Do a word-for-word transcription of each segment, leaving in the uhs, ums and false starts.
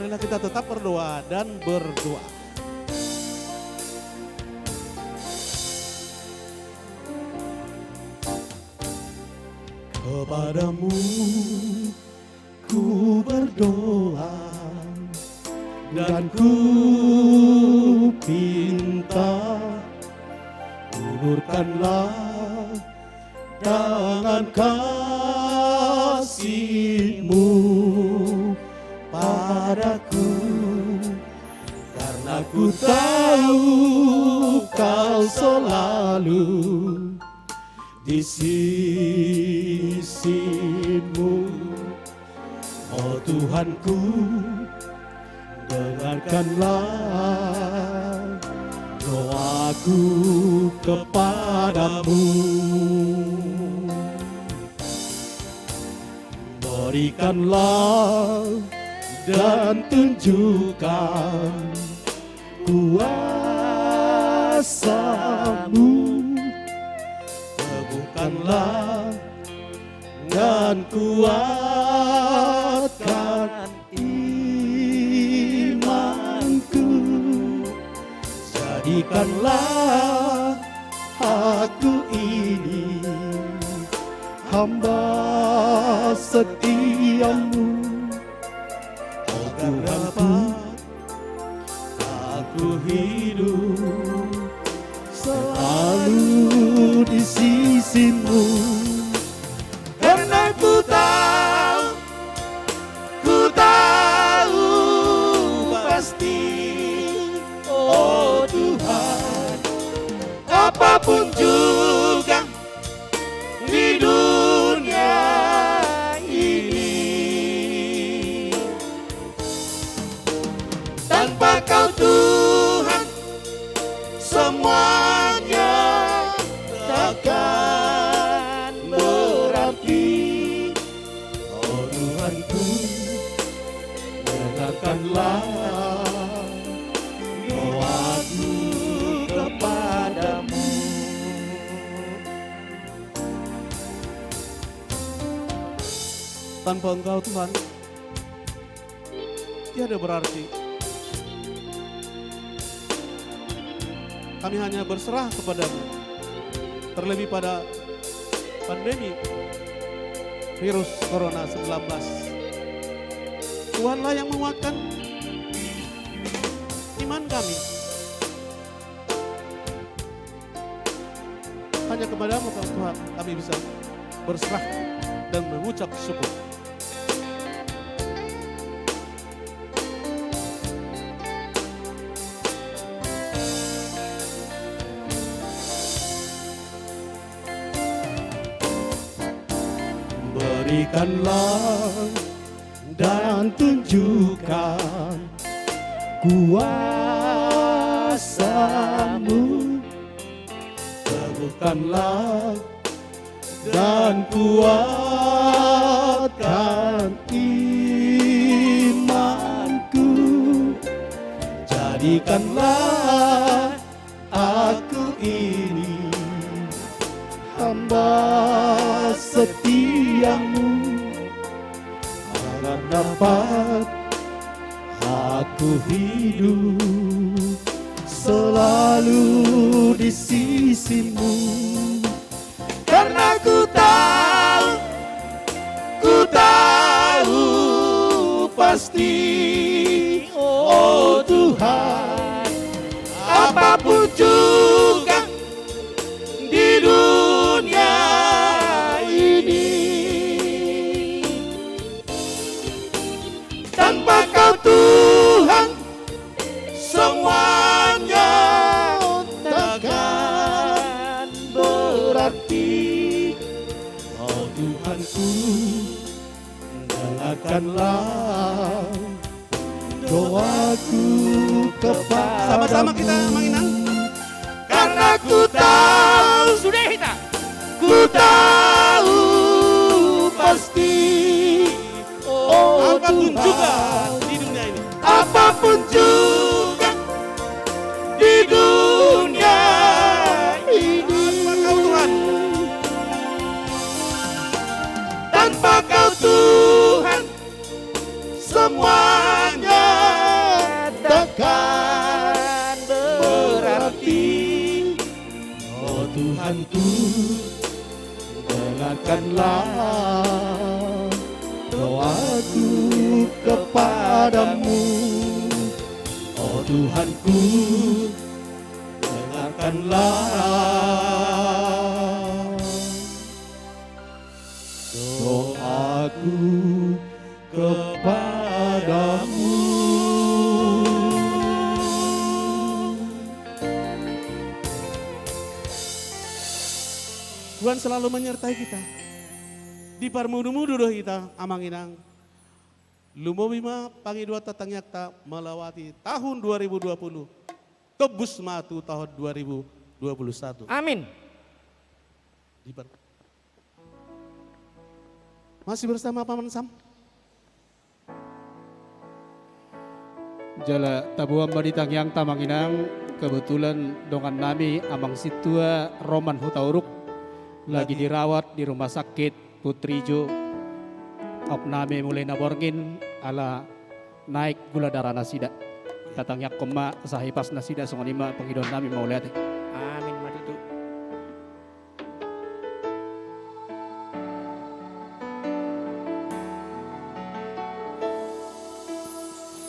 Marilah kita tetap berdoa dan berdoa. Kepada-Mu ku berdoa dan ku pinta, ulurkanlah tangan kasih-Mu padaku, karena ku tahu Kau selalu di sisi-Mu. Oh Tuhanku, dengarkanlah doaku kepada-Mu. Berikanlah dan tunjukkan kuasa-Mu. Teguhkanlah dan kuatkan imanku. Jadikanlah aku ini hamba setia-Mu. Oh Tuhanku, aku hidup selalu di sisi-Mu. Karena ku tahu, ku tahu pasti, oh Tuhan, apapun juga di dunia ini, tanpa Kau Tuhan, semuanya takkan berarti. Oh Tuhanku, dengarkanlah doaku kepada-Mu. Tanpa Engkau, Tuhan, tiada berarti. Kami hanya berserah kepada-Mu, terlebih pada pandemi virus corona sembilan belas. Tuhanlah yang menguatkan iman kami. Hanya kepada-Mu, Tuhan, kami bisa berserah dan mengucap syukur. Berikanlah dan tunjukkan kuasa-Mu. Teguhkanlah dan kuatkan imanku. Jadikanlah aku ini hamba setia-Mu, agar dapat aku hidup selalu di sisi-Mu. Karena ku tahu, ku tahu pasti, oh Tuhan, apapun juga di dunia ini, tanpa Kau Tuhan, semuanya takkan berarti. Oh Tuhanku, dengarkanlah doaku kepada-Mu. Sama-sama kita menginang. Karena ku tahu, sudah kita. Ku tahu pasti, oh Tuhan, apapun juga di dunia ini, apapun juga di dunia ini, tanpa Kau, Tuhan, tanpa Kau, Tuhan, semuanya Kan berarti, oh Tuhanku, dengarkanlah doaku kepadamu. Oh Tuhanku, dengarkanlah doaku kepadamu. Tuhan selalu menyertai kita. Diparmudu-mudu do hita, Amang Inang. Lumobi ma pangidoanta tangiangta melewati tahun dua ribu dua puluh. Tobus ma tu tahun dua ribu dua puluh satu. Amin. Dipar- Masih bersama Paman Sam. Jala taboan ma di tangiangta, Amang Inang, kebetulan dongannami Amang Sintua Roman Hutauruk lagi dirawat di rumah sakit Putri Jo. Ompunami mulai na borngin ala naek gula darah nasida. Tatangiangkon ma asa hipas nasida, songon i ma pangidoannami, mauliate. Amin ma tutu.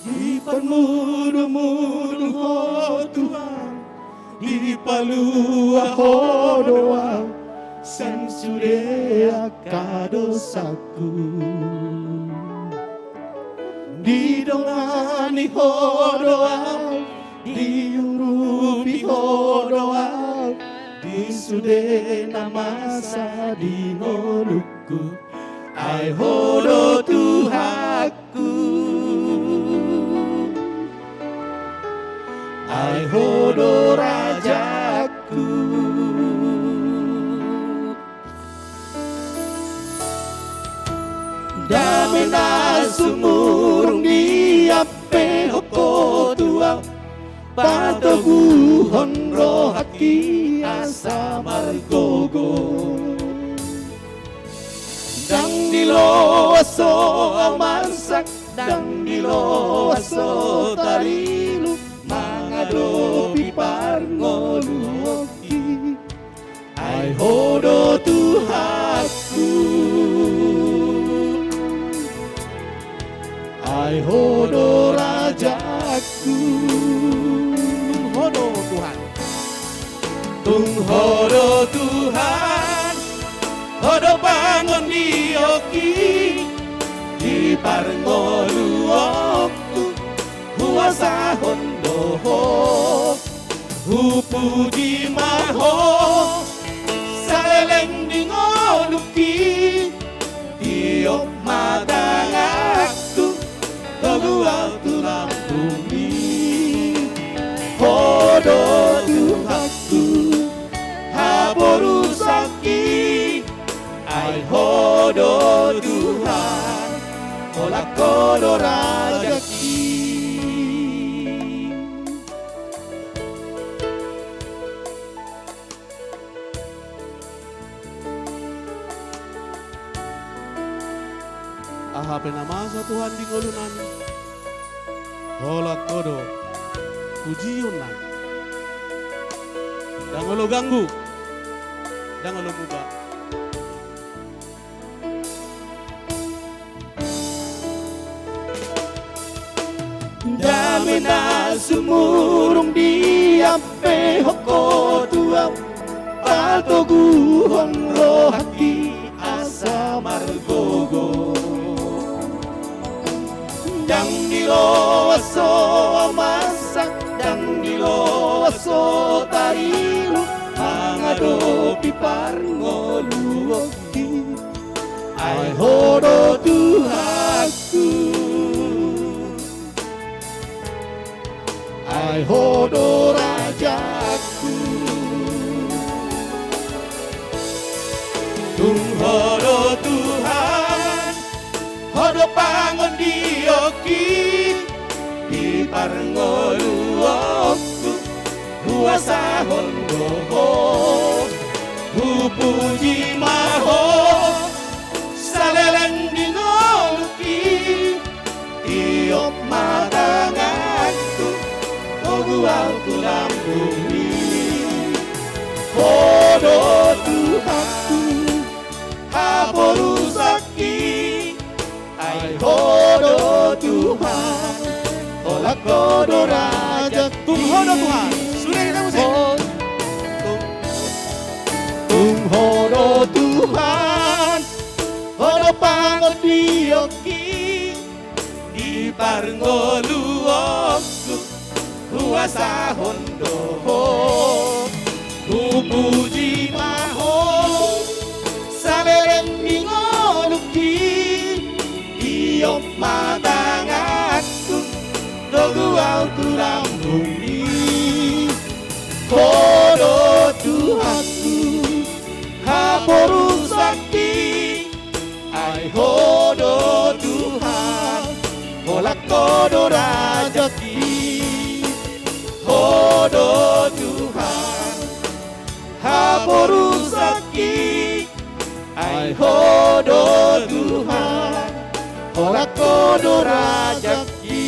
Diparmudu-mudu Ho Tuhan, dipalua Ho do au sian sude angka dosaku. Didongani Ho do au, diurupi Ho do au di sude na masa di ngolungku. Ai Ho do Tuhanku, ai Ho do rajaku. Dame na sumurung diampehon Ho tu au, patoguhon rohangki asa margogo. Ndang diloas Ho au mansak, ndang diloas Ho tarilu, mangadopi parngoluonki. Ai Ho do Tuhanku, ai Ho do rajaku. Ho do Tuhan. Tung Ho do Tuhan, Ho do pangondionki di parngoluonku, huasahon do Ho. Hupuji ma Ho saleleng di ngolungki, tiop ma tanganku, togu au tu lambungmi. Ho do Tuhanku, haporusangki, ai Ho do Tuhan, holan Ho do rajaku. Aha pe na masa Tuhan di ngolunami, holan Ho do pujionnami. Ndang olo ganggu, ndang olo muba. Dame na sumurung diampehon Ho tu au, patoguhon rohangki asa margogo. Ndang diloas Ho au mansak, ndang diloas Ho tarilu, mangadopi parngoluonki. Ai Ho do Tuhanku, ai Ho do rajaku. Tung Ho do Tuhan, Ho do pangondionki di parngoluonku, huasahon do Ho. Hupuji ma Ho saleleng di ngolungki, tiop ma tanganku, Ahu tu lambungmi. Ho do Tuhanku, haporusangki. Ai Ho do Tuhan, holan Ho do rajangki. Tung Ho do Tuhan. Sudah kita musik. Ho, tung, tung Ho do Tuhan, Ho do pangondionki di parngoluonku. Huasahon do Ho, hupuji ma Ho, saleleng ni ngolungki. Iop ma tanganku, togu ahu tu lambungmi. Ho do Tuhanku, haporusangki. Ai Ho do Tuhan, holan Ho do rajangki. Ho do Tuhan, haporusangki. Ai Ho do Tuhan, holan Ho do rajangki.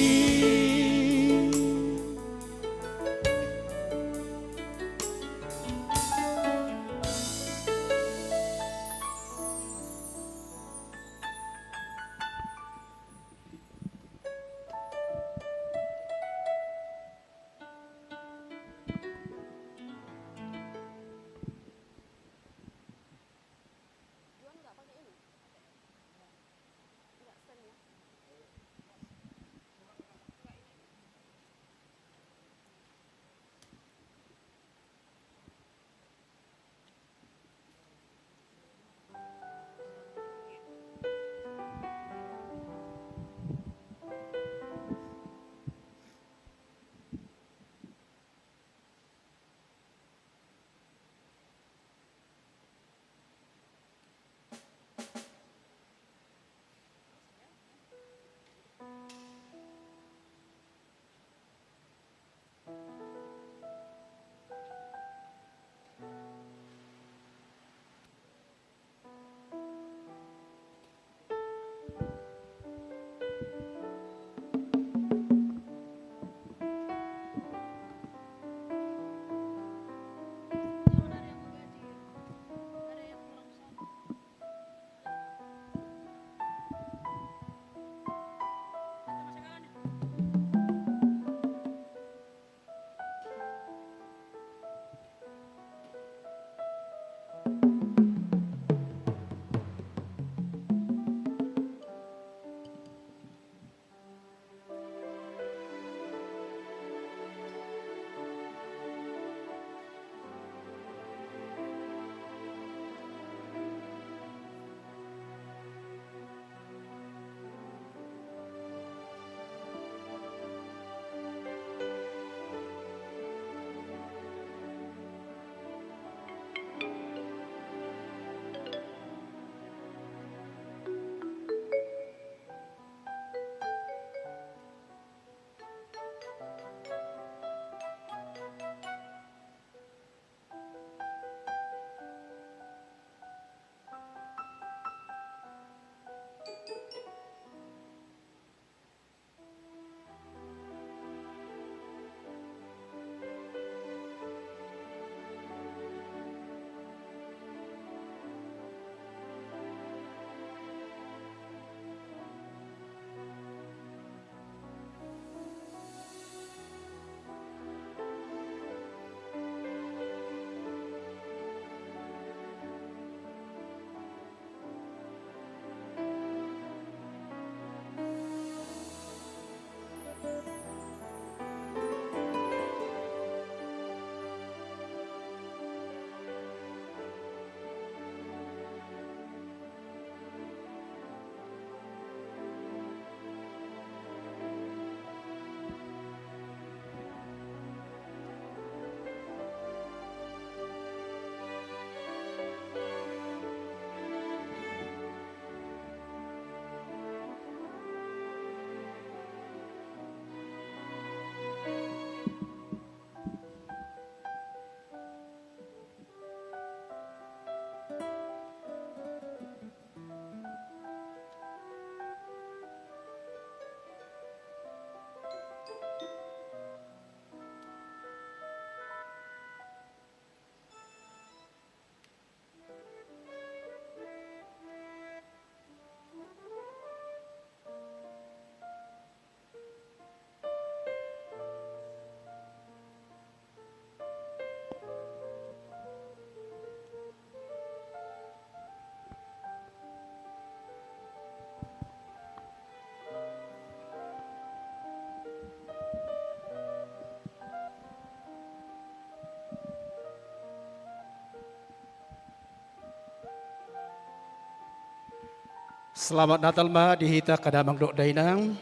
Selamat Natal ma di hita angka damang dohot dainang.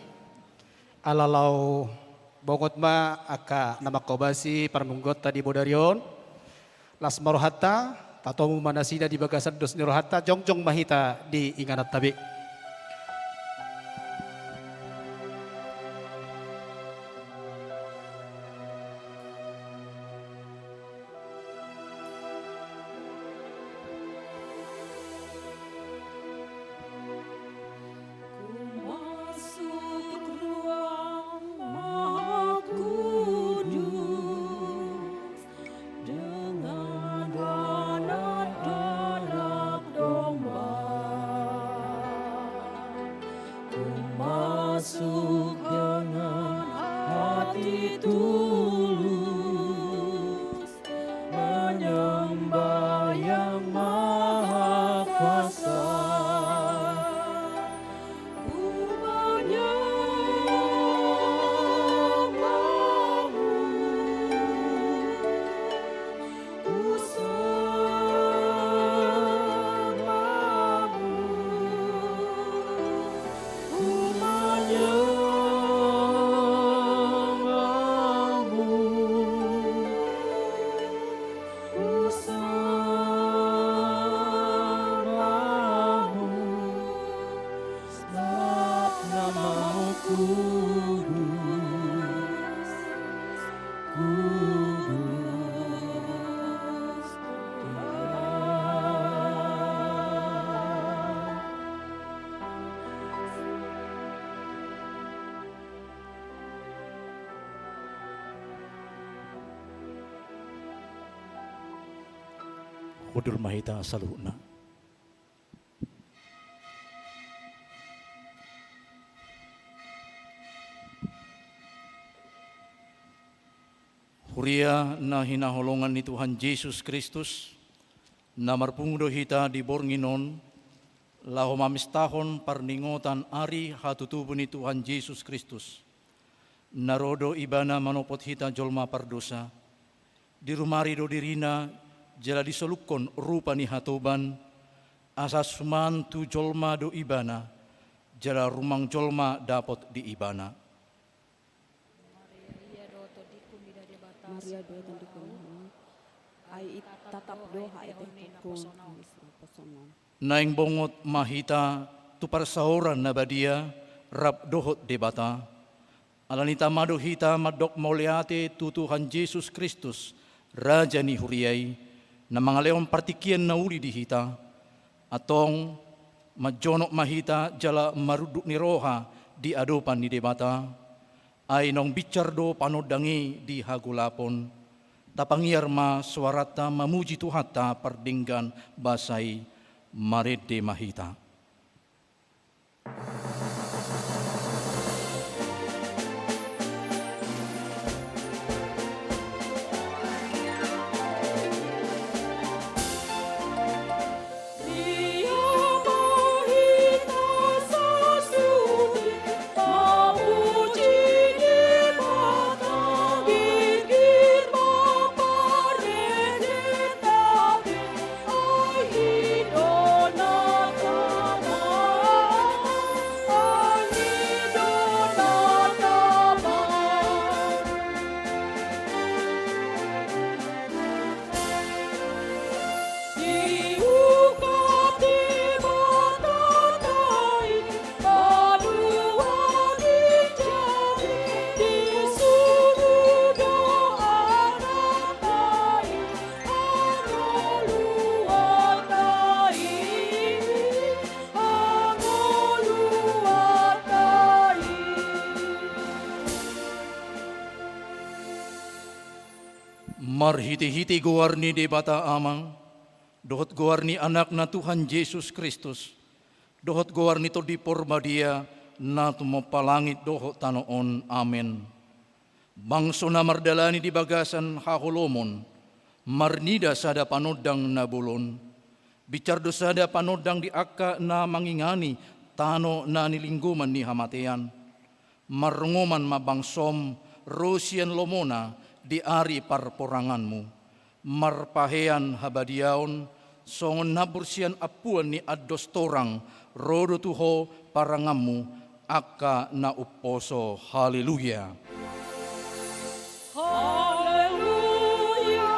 Ala laho bongot ma angka na manghobasi parmingguonta di bodari on. Las ma rohanta, tatomu ma nasida di bagasan dos ni rohanta, jongjong ma hita di ingananta be. Masuk ruang maha kudus dengan anak domba. Ku masuk dengan hati tulus menyembah Yang Maha Kuasa. Ku menyembah-Mu, ku sembah-Mu. Ku menyembah-Mu, ku sembah-Mu, sebab nama-Mu kudus. Kudus Tuhan. Hundul ma hita saluhutna. Huria na hinaholongan ni Tuhan Jesus Kristus, na marpungu do hita di borngin on, laho mamestahon parningotan ari hatutubu ni Tuhan Jesus Kristus. Na ro do Ibana manopot hita jolma pardosa, dirumari do diri-Na, jala disolukkon rupa ni hatoban, asa suman tu jolma do Ibana, jala rumang jolma dapot di Ibana. Maria do tondingku mida Debata. Maria do tondingku mida. Ai tatap do haetehonku. Naeng bongot ma hita tu parsaoran na badia rap dohot Debata. Alani i tama do hita mandok mauliate tu Tuhan Jesus Kristus, Raja ni huria i, na mangalehon partingkian na uli di hita. Antong, manjonok ma hita jala marunduk ni roha di adopan ni Debata. Ai naung binsar do panondang i di hagolapon. Tapangiar ma soaranta mamuji Tuhanta pardenggan basa i. Marende ma hita. Marhitehite goar ni Debata Ama, dohot goar ni Anakna Tuhan Jesus Kristus, dohot goar ni Tondi Porbadia, na tumompa langit dohot tano on. Amen. Bangso na mardalani di bagasan haholomon, marnida sada panondang na bolon. Binsar do sada panondang di angka na mangingani tano na nilinggoman ni hamatean. Marngoman ma bangsom ro sian lomona di ari parporanganmu. Marpahean habadiaon songon nambur sian ampuan ni andos torang, ro do tu Ho paranganmu, angka na umposo. Haleluya. Haleluya,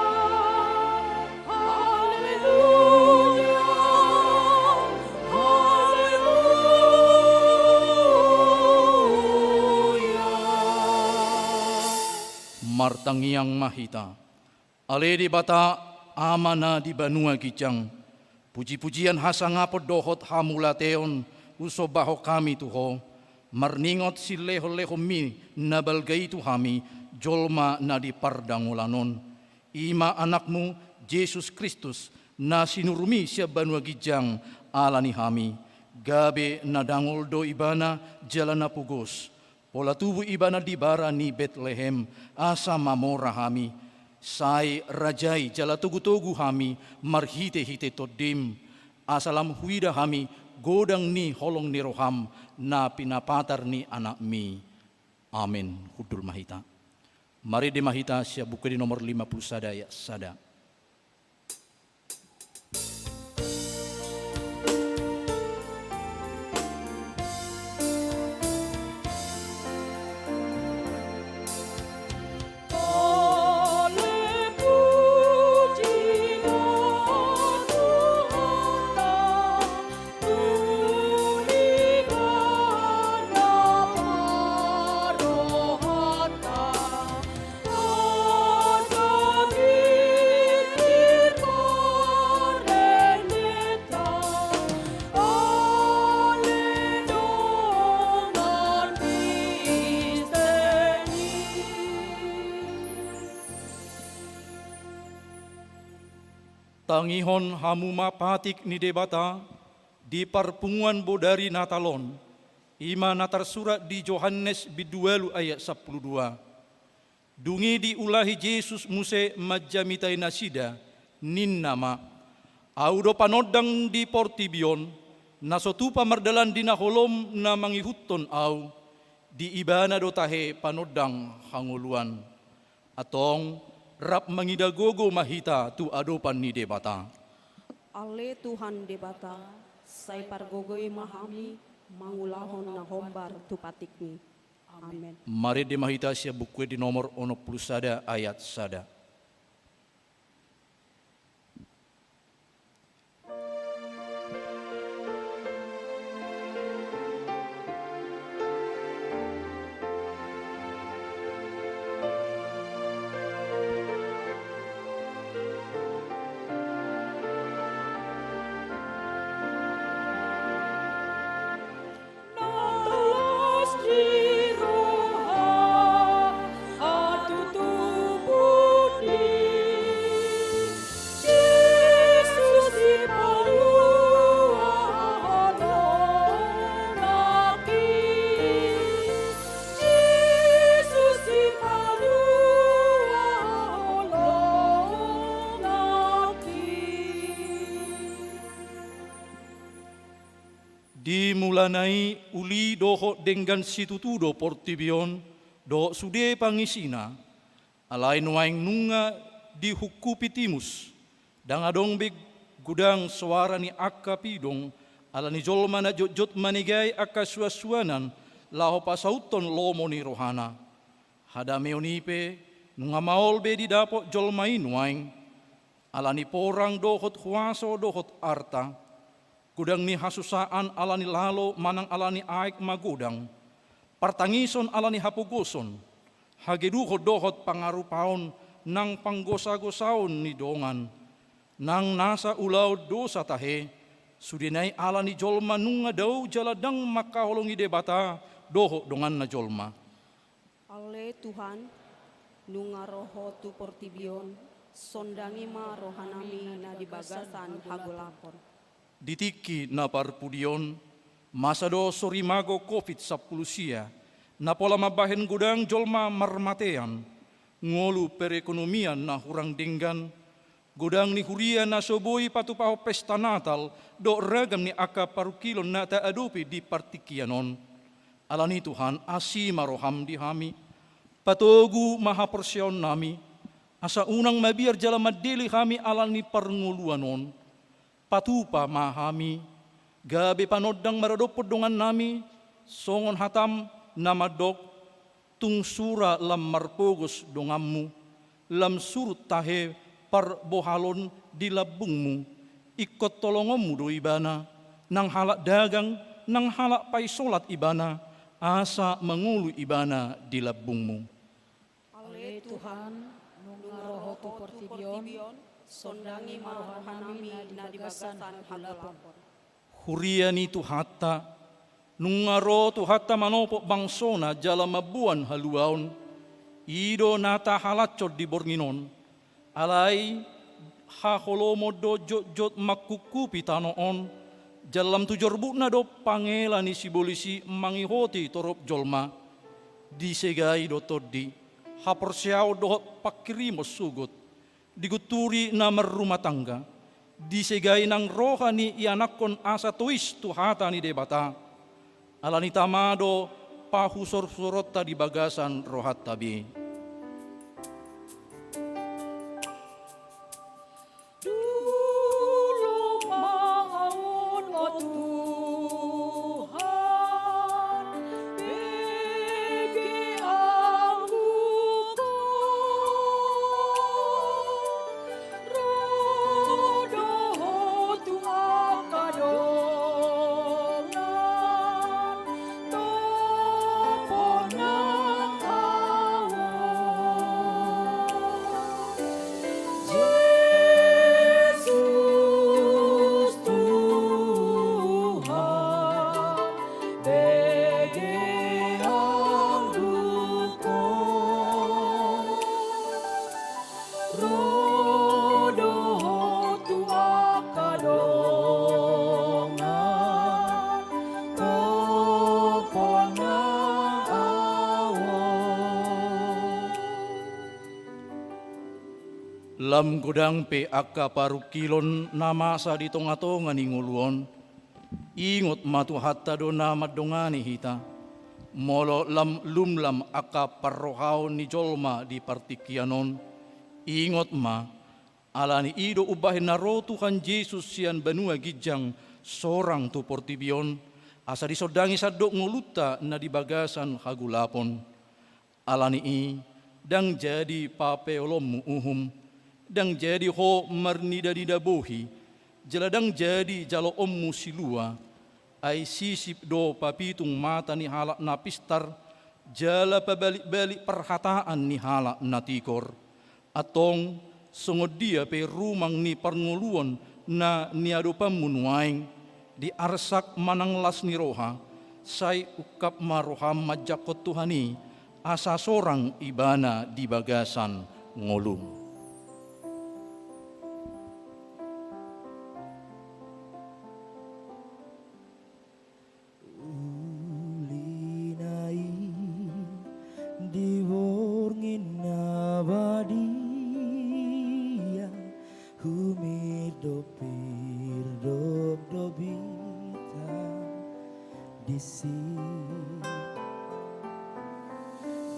haleluya, haleluya. Martangiang ma hita. Ale Debata, Ama na di banua ginjang, puji-pujian, hasangapon dohot hamauliateon husombahon hami tu Ho, marningot silehon-lehonMi na balga i tu hami, jolma na di pardangolan on. I ma AnakMu, Jesus Kristus, na sinuruMi sian banua ginjang ala ni hami, gabe na dangol do Ibana jala na pogos. Pola tubu Ibana di bara ni Betlehem, asa mamora hami. Sai rajai jala togu-togu hami marhite-hite TondiM, asa lam huida hami godang ni holong ni rohaM na pinapatar ni AnakMi. Amen. Hundul ma hita. Marende ma hita sian Buku Ende nomor lima pulu sada ayat sada. Tangihon hamu ma patik ni Debata di parpunguan bodari Natal on, i ma na tarsurat di Johannes bindu ualu ayat sampulu dua. Dung i diulahi Jesus muse manjamitai nasida, ninna ma: Ahu do panondang di portibi on. Na so tupa mardalan di na holom na mangihuthon Ahu, di ibana do tahe panondang hangoluan. Antong, rap mangida gogo ma hita tu adopan ni Debata. Ale Tuhan Debata, sai pargogoi ma hami mangulahon na hombar tu patikMi. Amen. Marende ma hita sian Buku Ende nomor onom pulu sada ayat sada. Di mulana i uli dohot denggan situtu do portibi on dohot sude pangisina, alai nuaeng nunga dihungkupi timus, ndang adong be godang soara ni angka pidong ala ni jolma na jotjot manegai angka suansuanan laho pasauthon lomo ni rohana. Hadameon i pe nunga maol be didapot jolma i nuaeng, ala ni porang dohot huaso dohot arta, godang ni hasusaan ala ni lalo manang ala ni aek magodang, partangison ala ni hapogoson, hageduhon dohot pangarupaon nang panggosagosaon ni dongan, nang nasa ulaon dosa tahe, sudena i ala ni jolma nunga dao jala ndang mangkaholongi Debata dohot donganna jolma. Ale Tuhan, nunga ro Ho tu portibi on, sondangi ma rohanami na di bagasan hagolapon. Di tingki na parpudi on, masa do sorimago covid sampulu sia, na pola mambahen godang jolma marmatean, ngolu perekonomian na hurang denggan, godang ni huria na so boi patupahon pesta Natal dohot ragam ni angka parungkilon na taadopi di partingkian on. Alani i Tuhan, asi ma roham di hami, patogu ma haporseaonnami, asa unang mabiar jala mandele hami ala ni parngoluan on. Patupa ma hami, gabe panondang maradophon dongannami, songon hatam na mandok, tung sura lam marpogos donganmu, lam surut tahe parbohalon di lambungmu, ingkon tolongonmu do ibana, nang halak dagang, nang halak paisolat ibana, asa mangolu ibana di lambungmu. Ale Tuhan, nunga ro Ho tu portibi on, sondangi ma rohanami na di bagasan hagolapon. Huria ni Tuhanta, nunga ro Tuhanta manopot bangsona jala mamboan haluaon, i do na tahalashon di borngin on. Alai haholomon do jotjot mangkungkupi tano on, jala lam tu jorbutna do pangela ni sibolis i mangihoti torop jolma. Disegai do tondi, haporseaon dohot panghirimon sogot, digunturi na marrumah tangga, disegai nang roha ni ianakhon asa tois tu hata ni Debata. Ala ni i ma do pahusorhusoronta di bagasan rohanta be. Tulung ma ahu, o Tuhan, bege ahu Ho. Ro do Ho tu angka dongan, topot nang ahu. Jesus Tuhan, bege ahu Ho. Ro do Ho tu angka dongan, topot nang ahu. Lam godang pe angka parungkilon na masa di tongatonga ni ngolu on, ingot ma Tuhanta do na mandongani hita. Molo lam lumlam angka parrohaon ni jolma di partingkian on, ingot ma, ala ni i do umbahen na ro Tuhan Jesus sian banua ginjang sorang tu portibi on, asa disondangi sandok ngolunta na di bagasan hagolapon. Ala ni i, ndang jadi papeolonmu uhum, ndang jadi ho marnidanida bohi, jala ndang jadi jaloonmu silua. Ai sisip do papitung mata ni halak na pistar, jala pabalikbalik parhataan ni halak na tigor. Antong, songon dia pe rumang ni parngoluon na niadopanmu nuaeng, di arsak manang las ni roha, sai ungkap ma roham manjangkon Tuhan i, asa sorang ibana di bagasan ngolum. Uli na i di borngin na badia, humirdop hirdop do bintang disi.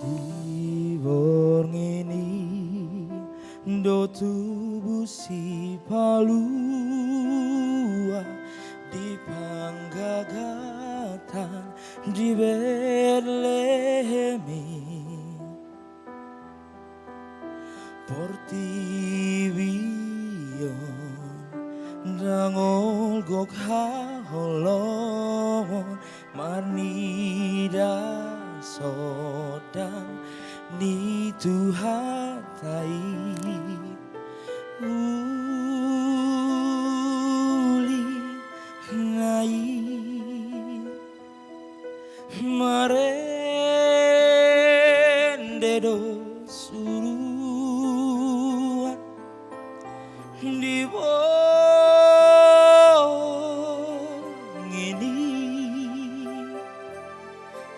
Di borngin i do tubu Sipalua di panggagatan di Betlehem i. Portibi on ndang olo gok haholomon, marnida sondang ni Tuhanta i. Uli na i marende do suruan di borngin i,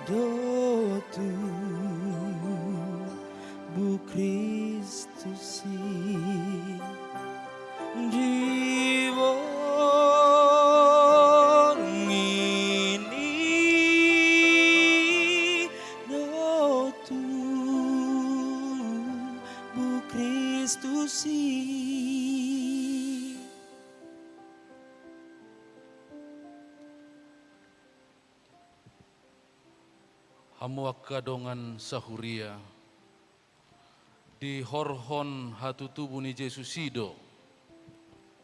do tubu Kristus i. Di borngin i do tubu Kristus i. Hamu angka dongan sahuria, dihorhon hatutubu ni Jesus i do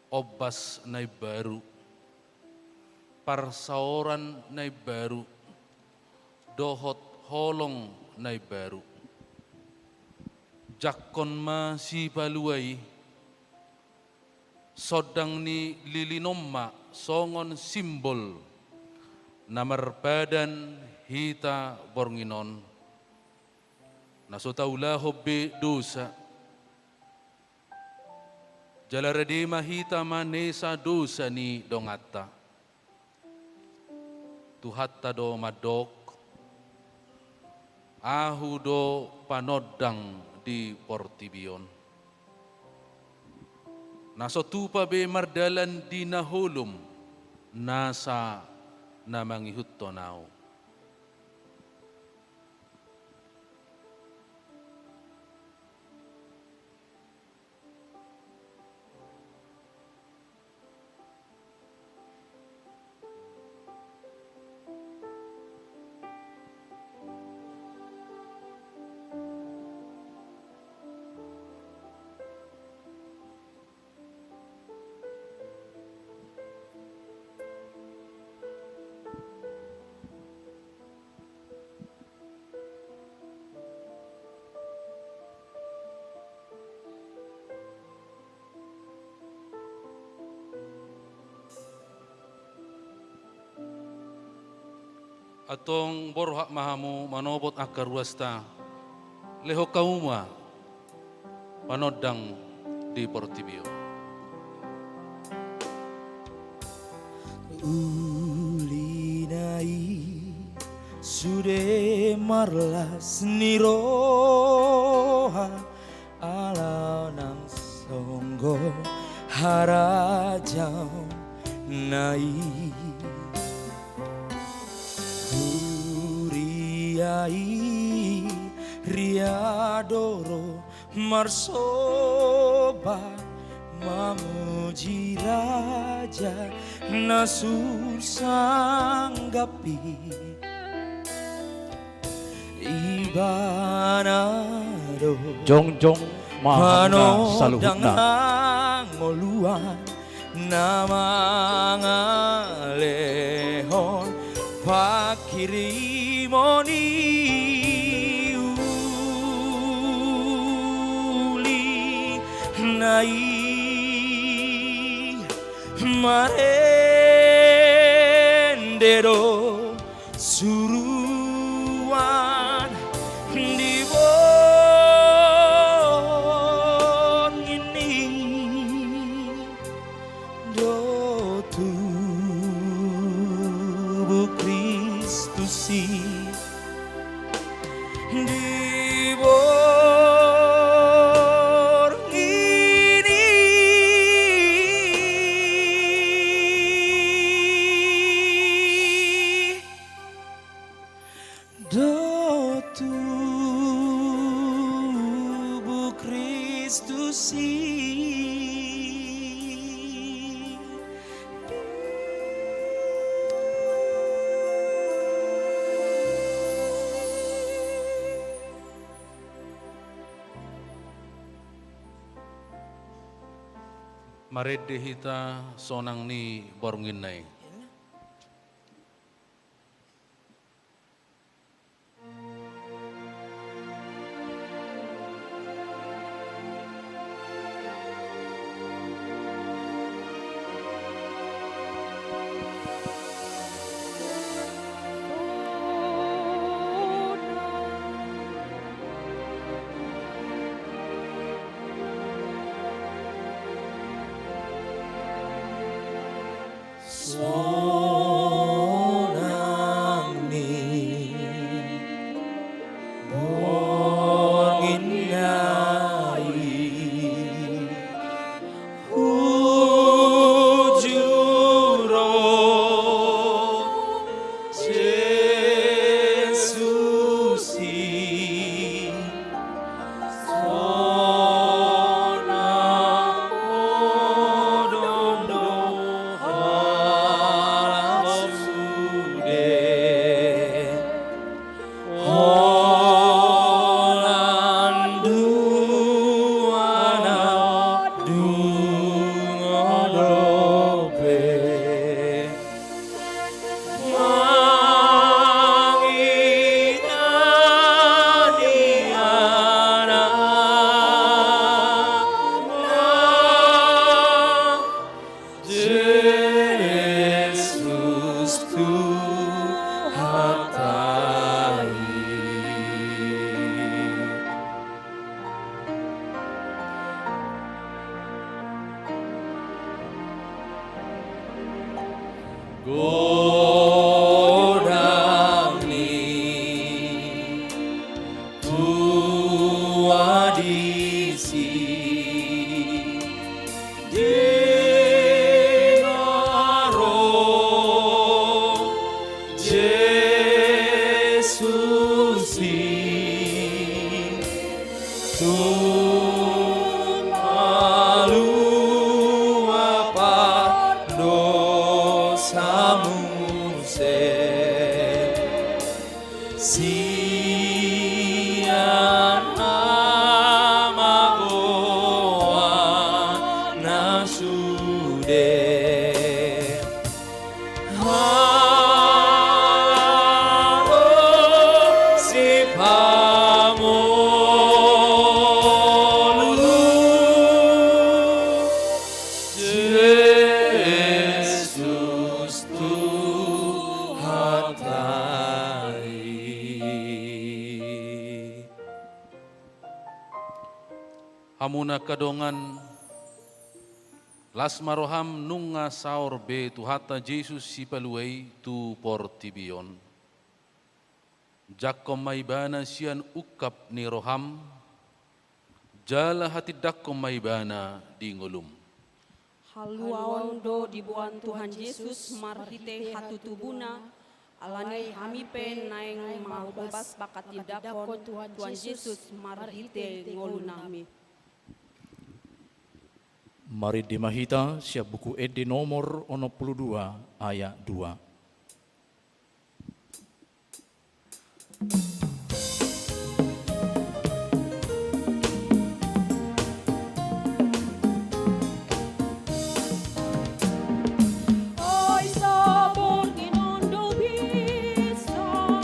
ombas na imbaru, parsaoran na imbaru, dohot holong na imbaru. Jangkon ma Sipalua i, sondang ni lilinonma songon simbol na marpadan hita borngin on, na so taulahon be dosa, jala rade ma hita manesa dosa ni donganta. Tuhanta do mandok, Ahu do panondang di portibi on. Na so tupa be mardalan di na holom nasa na mangihuthon Ahu. Antong borhat ma hamu manopot angka ruasta, lehon hamu ma panondang di portibi on. Uli na i sude marlas ni roha, ala nang songgop harajaonna i. Huria i ria do ro marsomba mamuji Raja na sursanggapi. Ibana do jongjong ma hamuna panondang saluhutna. Hangoluan na mangalehon panghirimon i. Uli na i marende do suruan di borngin i. Do tubu Kristus i di borngin i. Do tubu Kristus i. Marende hita sonang ni bornginna i. Sonang ni borngin na i, hujur on Jesus i. Godang ni tua disi, di na ro Jesus i, tung malua pardosa muse. Sian hamagoan na sude. Halo sipangolu Jesus Tuhanta i. Hamu na angka dongan, las ma roham nunga saor be Tuhanta Jesus Sipalua i tu portibi on. Jangkon ma Ibana sian ungkap ni roham, jala hatindangkon ma Ibana di ngolum. Haluaon do diboan Tuhan Jesus marhite hatutubuna, alani hami pe naeng mahobas panghatindangkon Tuhan Jesus marhite ngolunami. Marende ma hita sian Buku Ende nomor onom pulu dua ayat dua. Ai saborngin on do bisa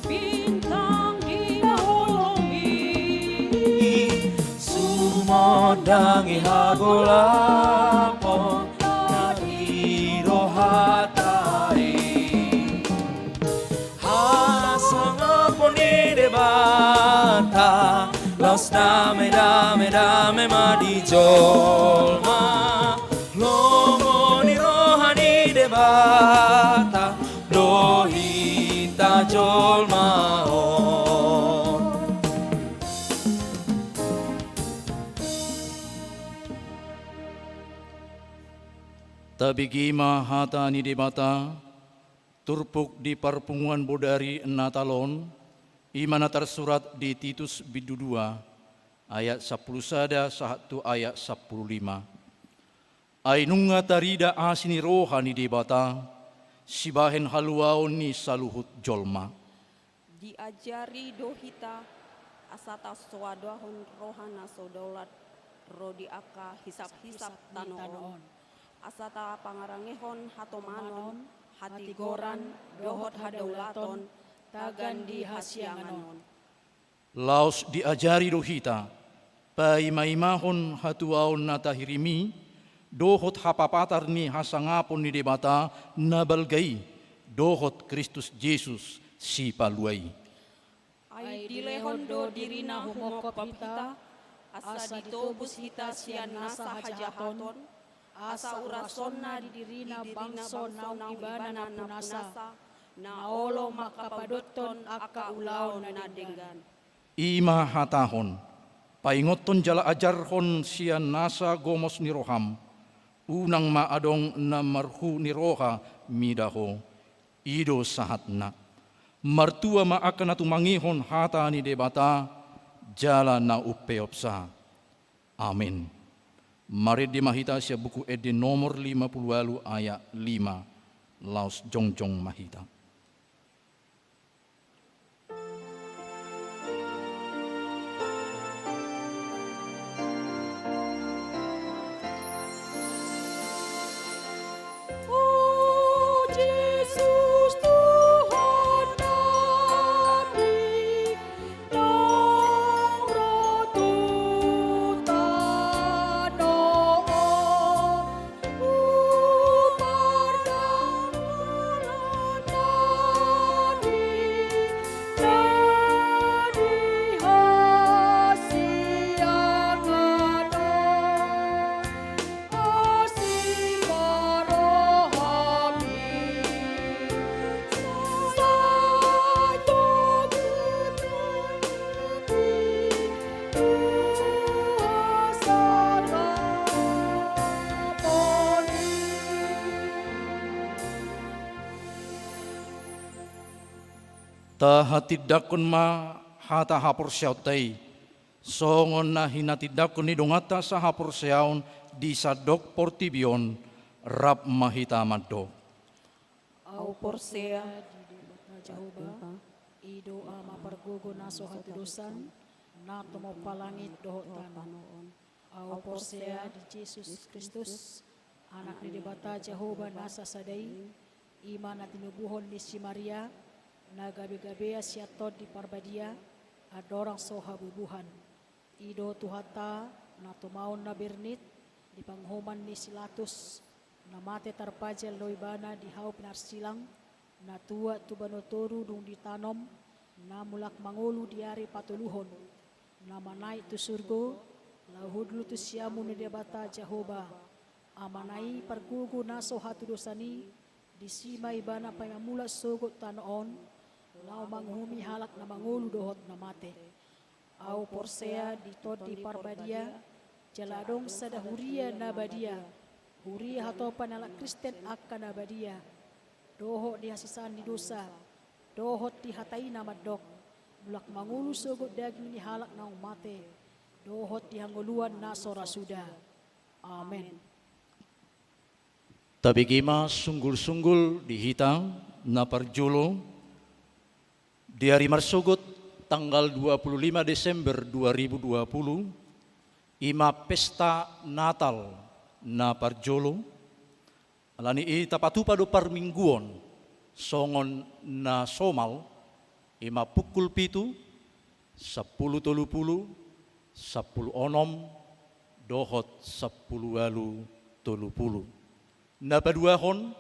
bintang di na holong i, sumondangi hagolapon na di rohanta i. Hasangapon ni Debata, laos dame, dame, dame ma di jolma. Lomo ni roha ni Debata do hita jolma on. Tabege ma hata ni Debata, turpuk di parpunguan bodari Natal on, i ma na tarsurat di Titus bindu dua, ayat sampulu sada sahat tu ayat sampulu lima. Ai nunga tarida asi ni roha ni Debata, sibahen haluaon ni saluhut jolma. Diajari do hita, asa tasoadahon roha na so daulat ro di angka hisap-hisap tano on, asa tapangarangehon hatomanon, hatigoran, dohot hadaulaton, tagan di hasiangan on. Laos diajari do hita, paimaimahon hatuaon na tahirim i, dohot hapapatar ni hasangapon ni Debata na balga i, dohot Kristus Jesus Sipalua i. Ai dilehon do dirina humongkop hita, asa ditobus hita sian nasa hajahaton, asa urasonna di dirina bangso naung ibana nampunasa, na olo mangkapadothon angka ulaon na denggan. I ma hatahon, paingothon jala ajarhon sian nasa gomos ni roham, unang ma adong na marhu ni roha mida ho. I do sahatna. Martua ma angka na tumangihon hata ni Debata, jala na umpeopsa. Amen. Marende ma hita sian Buku Ende nomor lima pulu ualu ayat lima, laos jongjong ma hita. Tahatindangkon ma hata haporseaonta i, songon na hinatindangkon ni donganta sahaporseaon di sandok portibi on, rap ma hita mandok. Ahu porsea di Debata Jahowa, i do Ama pargogo na so hatudosan, na tumompa langit dohot tano on. Ahu porsea di Jesus Kristus, Anak ni Debata Jahowa na sasada i, i ma na tinubuhon ni si Maria, na gabegabean sian Tondi Parbadia, andorang so habubuhan. I do Tuhanta, na tumaon na bernit, di panguhuman ni si Latus, na mate tarpajal do ibana di hau pinarsilang, na tuat tu banua toru dung ditanom, na mulak mangolu di ari patoluhon, na manaek tu surgo, laho hundul tu siamun ni Debata Jahowa, Amana i pargogo na so hatudosan i, disi ma ibana paima mulak sogot tano on, laho manguhumi halak na mangolu dohot na mate. Ahu porsea di Tondi Parbadia, jala adong sada huria na badia, huria hatopan ni halak Kristen angka na badia, dohot di hasesaan ni dosa, dohot di hata i na mandok, mulak mangolu sogot daging ni halak naung mate, dohot di hangoluan na so ra suda. Amen. Tabege ma sunggulsunggul di hita na parjolo, di ari marsogot tanggal dua puluh lima Desember dua ribu dua puluh, i ma pesta Natal na parjolo, alani i tapatupa do parmingguon songon na somal, i ma pukul pitu, sampulu tolu pulu, sampulu onom, dohot sampulu ualu tolu pulu. Na paduahon,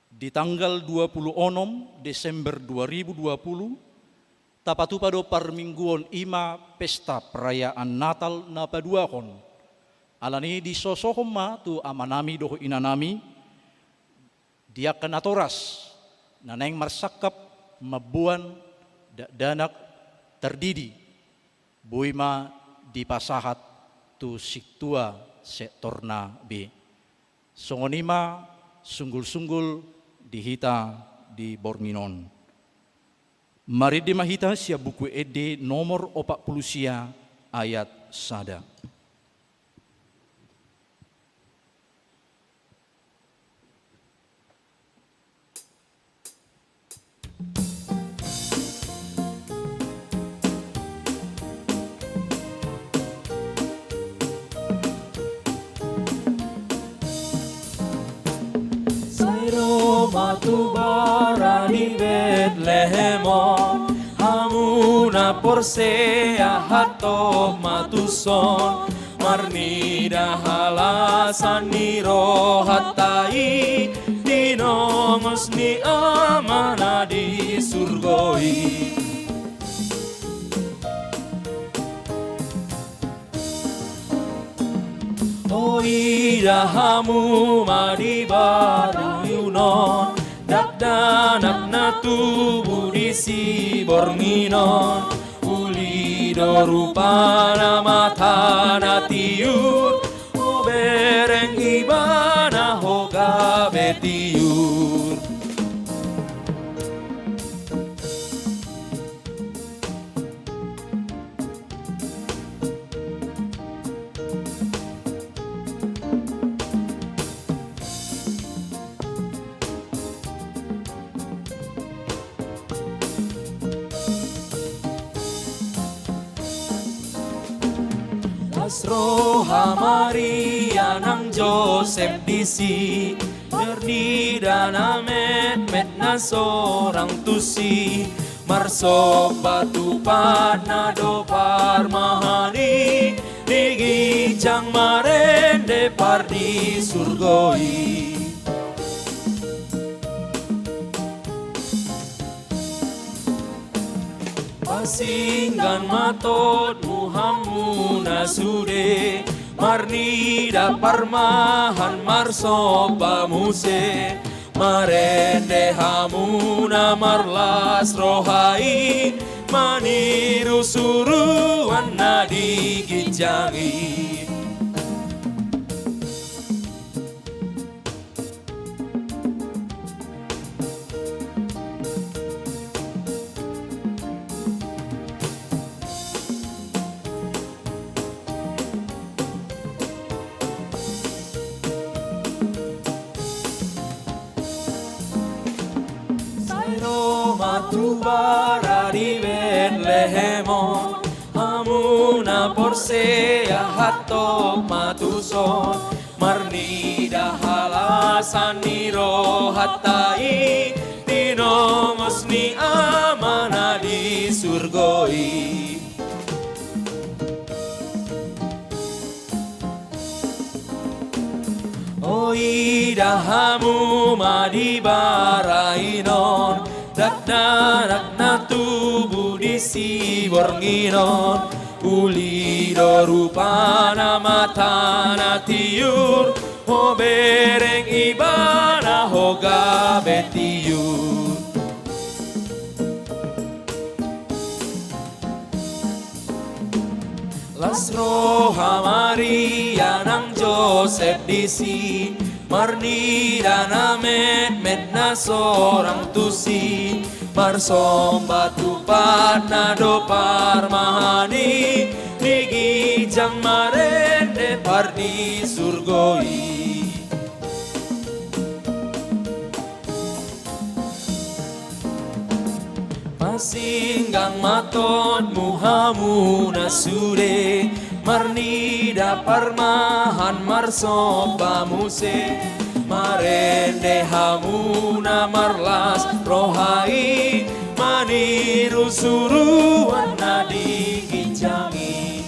di tanggal dua puluh onom Desember dua ribu dua puluh, tapatupa do parmingguon, i ma pesta perayaan Natal na paduahon. Alani i disosohon ma tu amanami dohot inanami, di angka natoras, na naeng marsangkap mamboan dakdanak tardidi, boi ma dipasahat tu sintua sektorna be. Songon i ma sunggulsunggul di hita di borngin on. Marende ma hita sian Buku Ende nomor opat pulu sia, ayat sada. Sai ro ma tu bara ni Betlehem on, hamu na porsea hatop ma tuson, marnida halasan ni rohanta i, tinongos ni Amana di surgo i. O ida hamu ma di baruyunon, dakdanak na tubu di siborngin on, uli do rupana matana tiur, hubereng ibana ho gabe tiur. Las roha Maria nang Josep disi, marnida na metmet na sorang tusi, marsomba tu patna do parmahan i, di ginjang marende par di surgo i. Pasinggan ma totmu hamu na sude, marnida parmahan marsomba muse, marende hamu na marlas roha i, maniru suruan na di ginjang i. tu bara di Betlehem on, hamu na porsea hatop ma tuson, marnida halasan ni rohanta i, tinongos ni Ama na di surgo i. O ida hamu ma di bara i on, dakdanak na tubu di siborngin on, uli do rupana matana tiur, hubereng Ibana ho gabe tiur. Las roha Maria nang Josep disi, marnida na metmet na sorang tusi, marsomba tu patna do parmahan i, di ginjang marende par di surgo i. Pasinggang ma totmu hamu na sude, marnida parmahan marsomba muse, marende hamu na marlas roha i, maniru suruan na di ginjang i.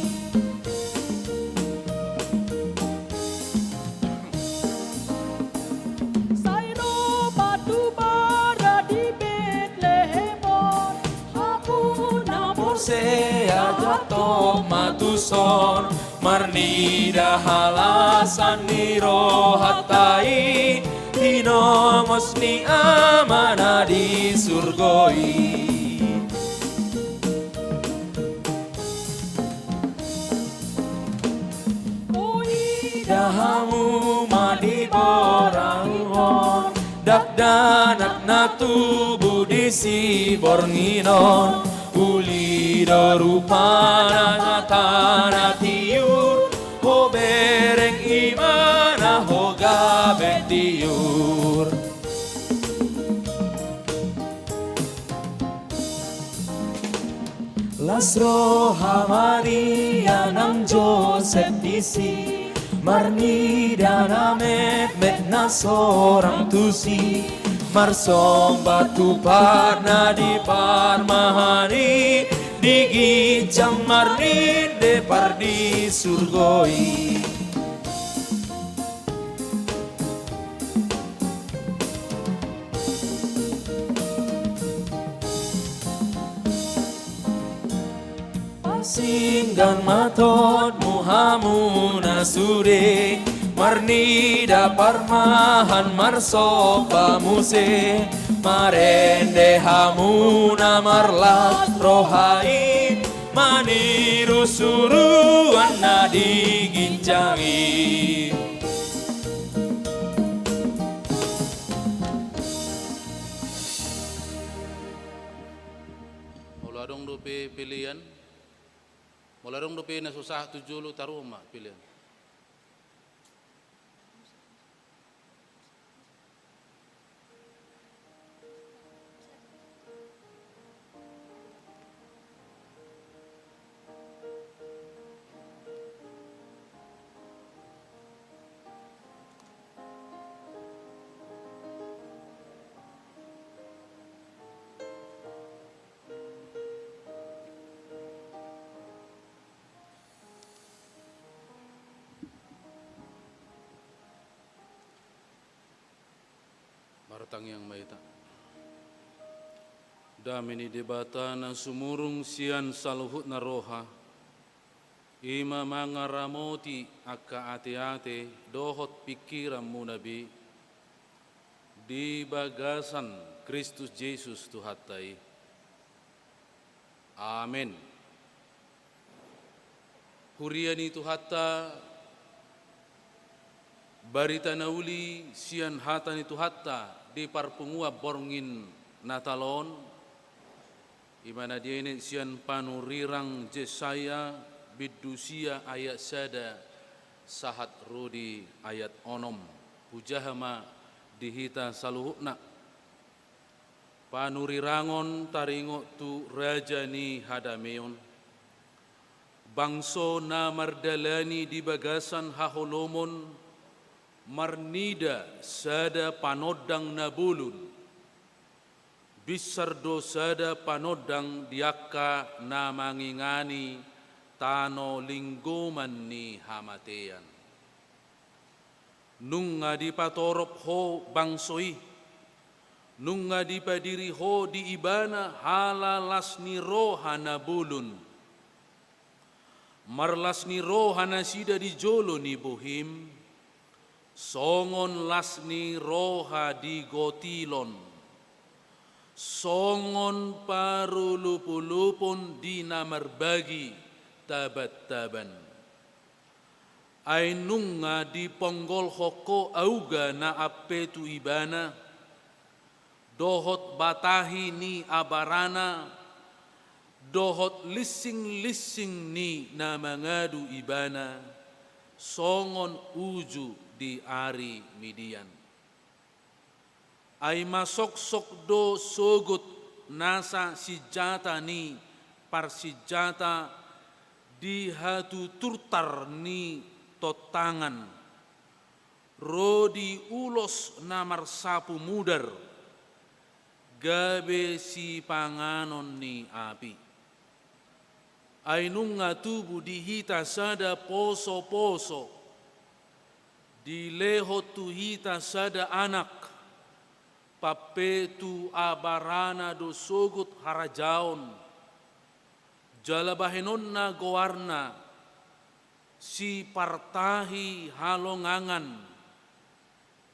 Sai ro ma tu bara di Betlehem on, hamu na porsea hatop ma tuson, marnida halasan ni rohanta i, tinongos ni Ama na di surgo i. O ida hamu ma di borang on, dakdanak na tubu di siborngin on, uli do rupana matana tiur, hubereng Ibana ho gabe tiur. Las roha Maria nang Josep disi, marnida na metmet na sorang tusi, marsomba tu patna di parmahan i, di ginjang marende par di surgo i. Pasinggang ma totmu hamu na sude, marnida parmahan marsomba muse, marende hamu na marlas roha i, maniru suruan na di ginjang i. Molo adong dope pelean, molo adong dope na so sahat tu jolo, taruhon ma pelean. Martangiang ma hita. Dame ni Debata na sumurung sian saluhutna roha, i ma mangaramoti angka ateate dohot pingkiranmuna be di bagasan Kristus Jesus Tuhanta i. Amen. Huria ni Tuhanta, barita na uli sian hata ni Tuhanta di parpunguan borngin Natal on, i ma na dienet sian panurirang Jesaya bindu sia ayat sada sahat ro di ayat onom. Hujaha ma di hita saluhutna. Panurirangon taringot tu Raja ni Hadameon. Bangso na mardalani di bagasan haholomon marnida sada panondang na bolon. Binsar do sada panondang di angka na mangingani tano linggoman ni hamatean. Nunga dipatorop ho bangso i, nunga dipadiri ho di ibana hala las ni roha na bolon. Marlas ni roha nasida di jolo ni bohim, songon las ni roha di gotilon, songon parolopolopon di na marbagi tabantaban. Ai nunga diponggolhon ho auga na ampe tu ibana, dohot batahi ni abarana, dohot linsing-linsing ni na mangadu ibana, songon uju di ari Midian. Ai masoksok do sogot nasa sinjata ni parsinjata di hatuturtar ni tontangan, ro di ulos na marsapu mudar, gabe sipanganon ni api. Ai nunga tubu di hita sada posoposo, dilehon tu hita sada anak, pampe tu abarana do sogot harajaon, jala bahenonna goarna, Sipartahi halongangan,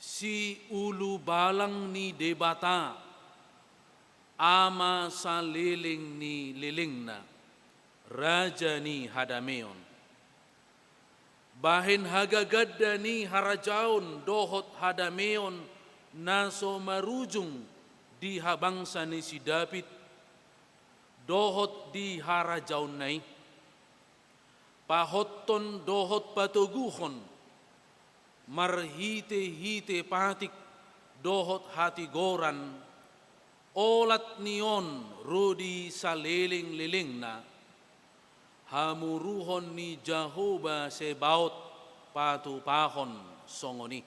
Siulubalang ni Debata, Ama saleleng ni lelengna, Raja ni hadameon. Bahen hagaganda ni harajaon dohot hadameon na so marujung di habangsa ni si David, dohot di harajaonna i. Pahothon dohot patoguhon, marhitehite patik dohot hatigoran, olat ni on ro di salelenglelengna, hamuruhon ni Jahowa Sebaot patupahon songon i.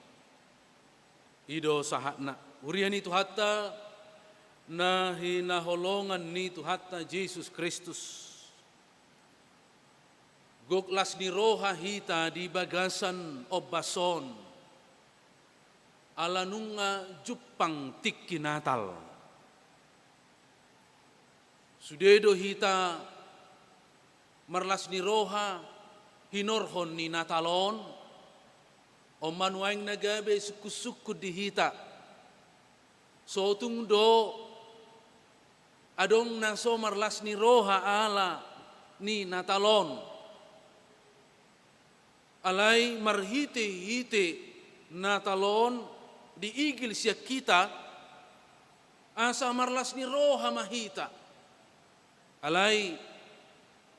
I do sahatna. Huria ni Tuhanta, na hinaholongan ni Tuhanta Jesus Kristus. Gok las ni roha hita di bagasan ombas on, ala nunga jumpang tingki Natal. Sude do hita marlas ni roha hinorhon ni Natal on, on ma nuaeng na gabe sungkunsungkun di hita. Sotung do adong na so marlas ni roha ala ni Natal on. Alai marhitehite Natal on diigil sian hita, asa marlas ni roha ma hita. Alai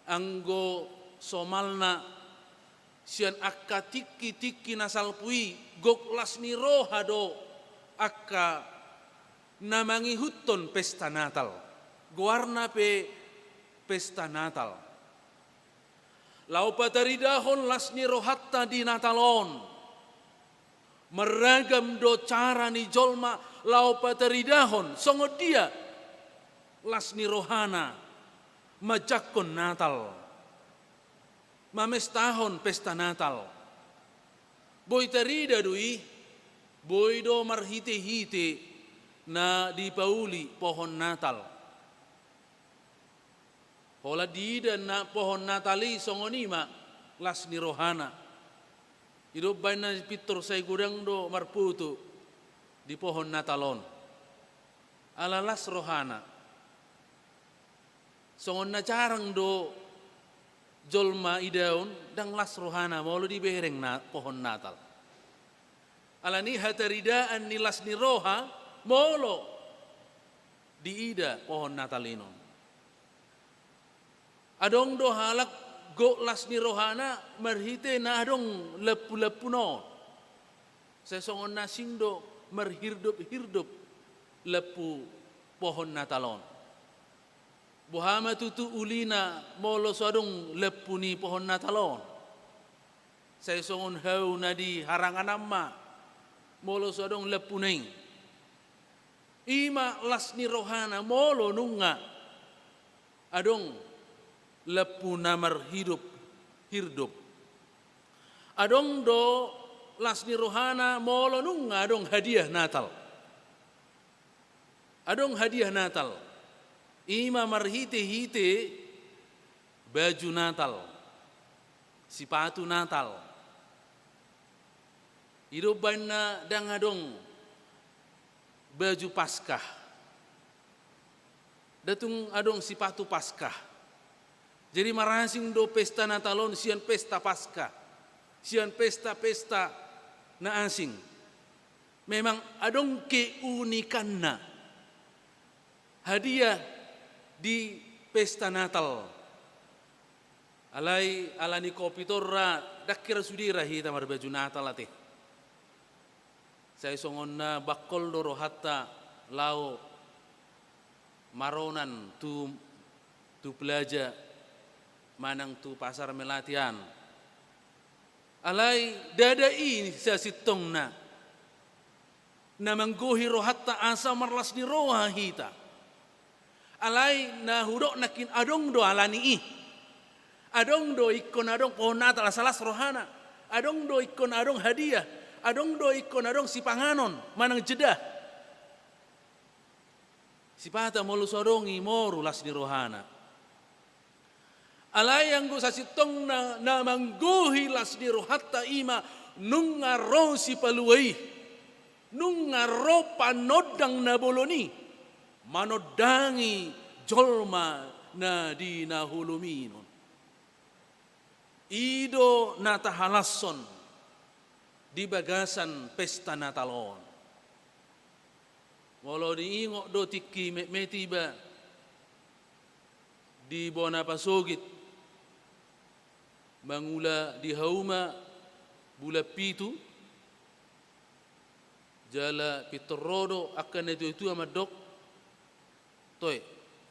anggo somalna sian angka tingkitingki na salpu i, gok las ni roha do angka na mangihuthon pesta Natal. Goarna pe pesta Natal. Laho pataridahon las ni rohanta di Natal on. Marragam do cara ni jolma laho pataridahon songon dia las ni rohana manjangkon Natal, mamestahon pesta Natal. Boi tarida do i, boi do marhitehite na dipauli pohon Natal. Holan diida na pohon Natal i songon i ma las ni rohana. I do umbahen na pintor sai godang do marpoto di pohon Natal on. Ala las rohana. Songon na jarang do jolma idaon, ndang las rohana molo dibereng na pohon Natal. Alani hataridaan ni las ni roha molo diida pohon Natal i non. Adong do halak gok las ni rohana marhite na adong lampulampu non. Sai songon na asing do marhirdophirdop lampu pohon Natal on. Boha ma tutu ulina molo so adong lampu ni pohon Natal on? Sai songon hau na di harangan an ma molo so adong lampuna i. I ma las ni rohana molo nunga adong lampu na marhidup hirdop. Adong do las ni rohana molo nunga adong hadiah Natal. Adong hadiah Natal. I ma marhite-hite baju Natal, sipatu Natal. I do umbaen na ndang adong baju Paskah. Ndang tung adong sipatu Paskah. Jadi marasing do pesta Natal on sian pesta Paskah, sian pesta-pesta na asing. Memang adong keunikanna hadiah di pesta Natal. Alai ala ni covid on ra, ndang hira sude ra hita marbaju Natal ate. Sai songon na bangkol do rohanta laho maronan tu, tu plaza manang tu pasar Melati an. Alai ndada i sasintongna na manggohi rohanta asa marlas ni roha hita. Alai na hudok nangkin adong do ala ni i. Adong do ingkon adong pohon Natal asa las rohana. Adong do ingkon adong hadiah. Adong do ingkon adong sipanganon manang jeda. Sipata molo so adong i moru las ni rohana. Alai anggo sasintongna na manggohi las ni rohanta i ma nunga ro sipalua i, nunga ro panondang na bolon i, manondangi jolma na di na holom i non. I do na tahalashon di bagasan pesta Natal on. Molo diingot do tingki metmet iba di bona pasogit, mangula di hauma bulan pitu, jala pintor ro do angka na tua-tua mandok, toe,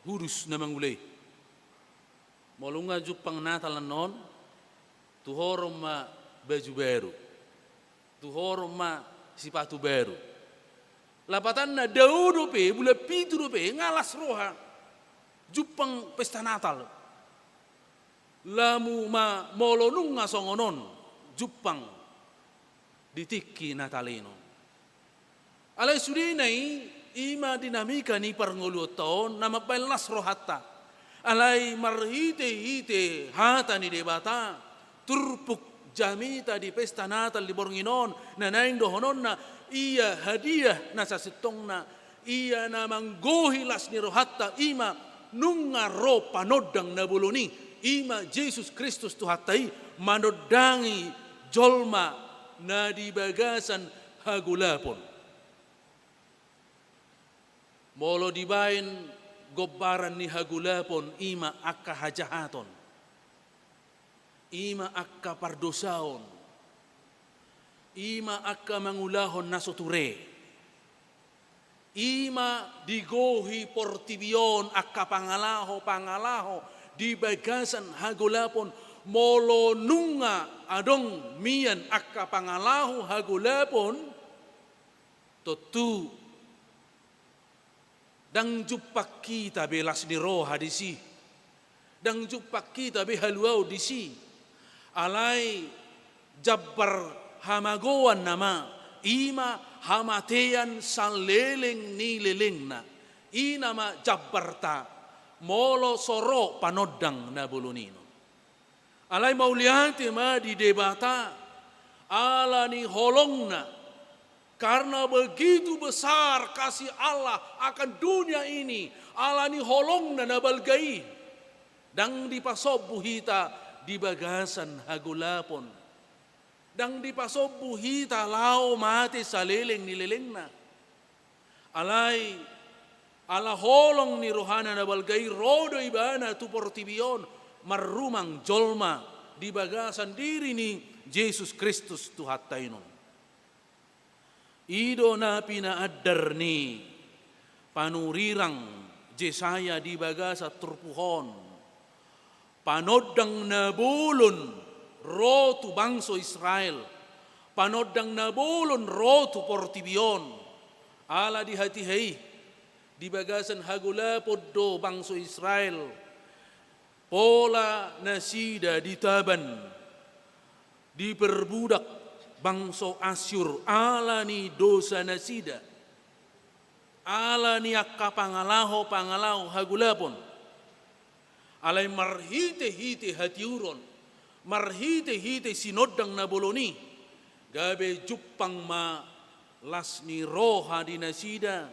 hudus na mangula i. Molo nunga jumpang Natal annon, tuhoron ma baju baru. Tuhoron ma sipatu baru. Lapatanna dao dope, bulan pitu dope, nga las roha jumpang pesta Natal. Lamu ma molo nunga songon on jumpang di tingki Natal i non. Alai sudena i, i ma dinamika ni parngoluonta on na mambaen las rohanta. Alai marhite-hite hata ni Debata, turpuk jamita di pesta Natal di borngin on, na naeng dohononna, ia hadiah na sasintongna, ia na manggohi las ni rohanta, i ma nunga ro panondang na bolon i, i ma Jesus Kristus Tuhanta i, manondangi jolma na di bagasan hagolapon. Molo dibaen gombaran ni hagolapon i ma angka hajahaton, i ma angka pardosaon, i ma angka mangulahon na so ture, i ma digohi portibi on angka pangalaho-pangalaho di bagasan hagolapon. Molo nunga adong mian angka pangalaho hagolapon, tontu ndang jumpang hita be las ni roha disi, ndang jumpang hita be haluaon disi. Alai jambar hamagoan nama, i ma hamatean saleleng ni lelengna. I nama jambarta molo so ro panondang na bolon i non. Alai mauliate ma di Debata, ala ni holongna, karena begitu besar kasih Allah akan dunia ini, ala ni holongna na balga i, ndang dipasombu hita di bagasan hagolapon, ndang dipasombu hita laho mate saleleng ni lelengna. Alai ala holong ni rohana na balga i ro do ibana tu portibi on, marrumang jolma di bagasan diri ni Jesus Kristus Tuhanta i non. I do na pinaandar ni Panurirang Jesaya di bagasan turpuk on, panondang na bolon ro tu bangso Israel, panondang na bolon ro tu portibi on. Ala di hatiha i, di bagasan hagolapon do bangso Israel, pola nasida ditaban, diperbudak bangso Asyur ala ni dosa nasida, ala ni angka pangalaho-pangalaho hagolapon. Alai marhite-hite hatiuron, marhite-hite sinondang na bolon i, gabe jumpang ma las ni roha di nasida,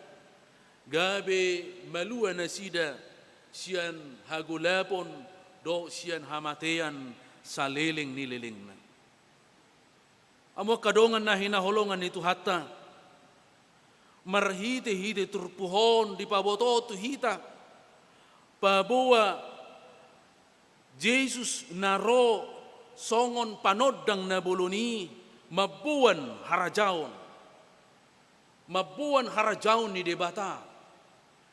gabe malua nasida sian hagolapon dohot sian hamatean saleleng ni lelengna. Hamu angka dongan na hinaholongan ni Tuhanta, marhite-hite turpuk on dipabotohon tu hita, paboa Jesus na ro songon panondang na bolon i mamboan harajaon, mamboan harajaon ni Debata.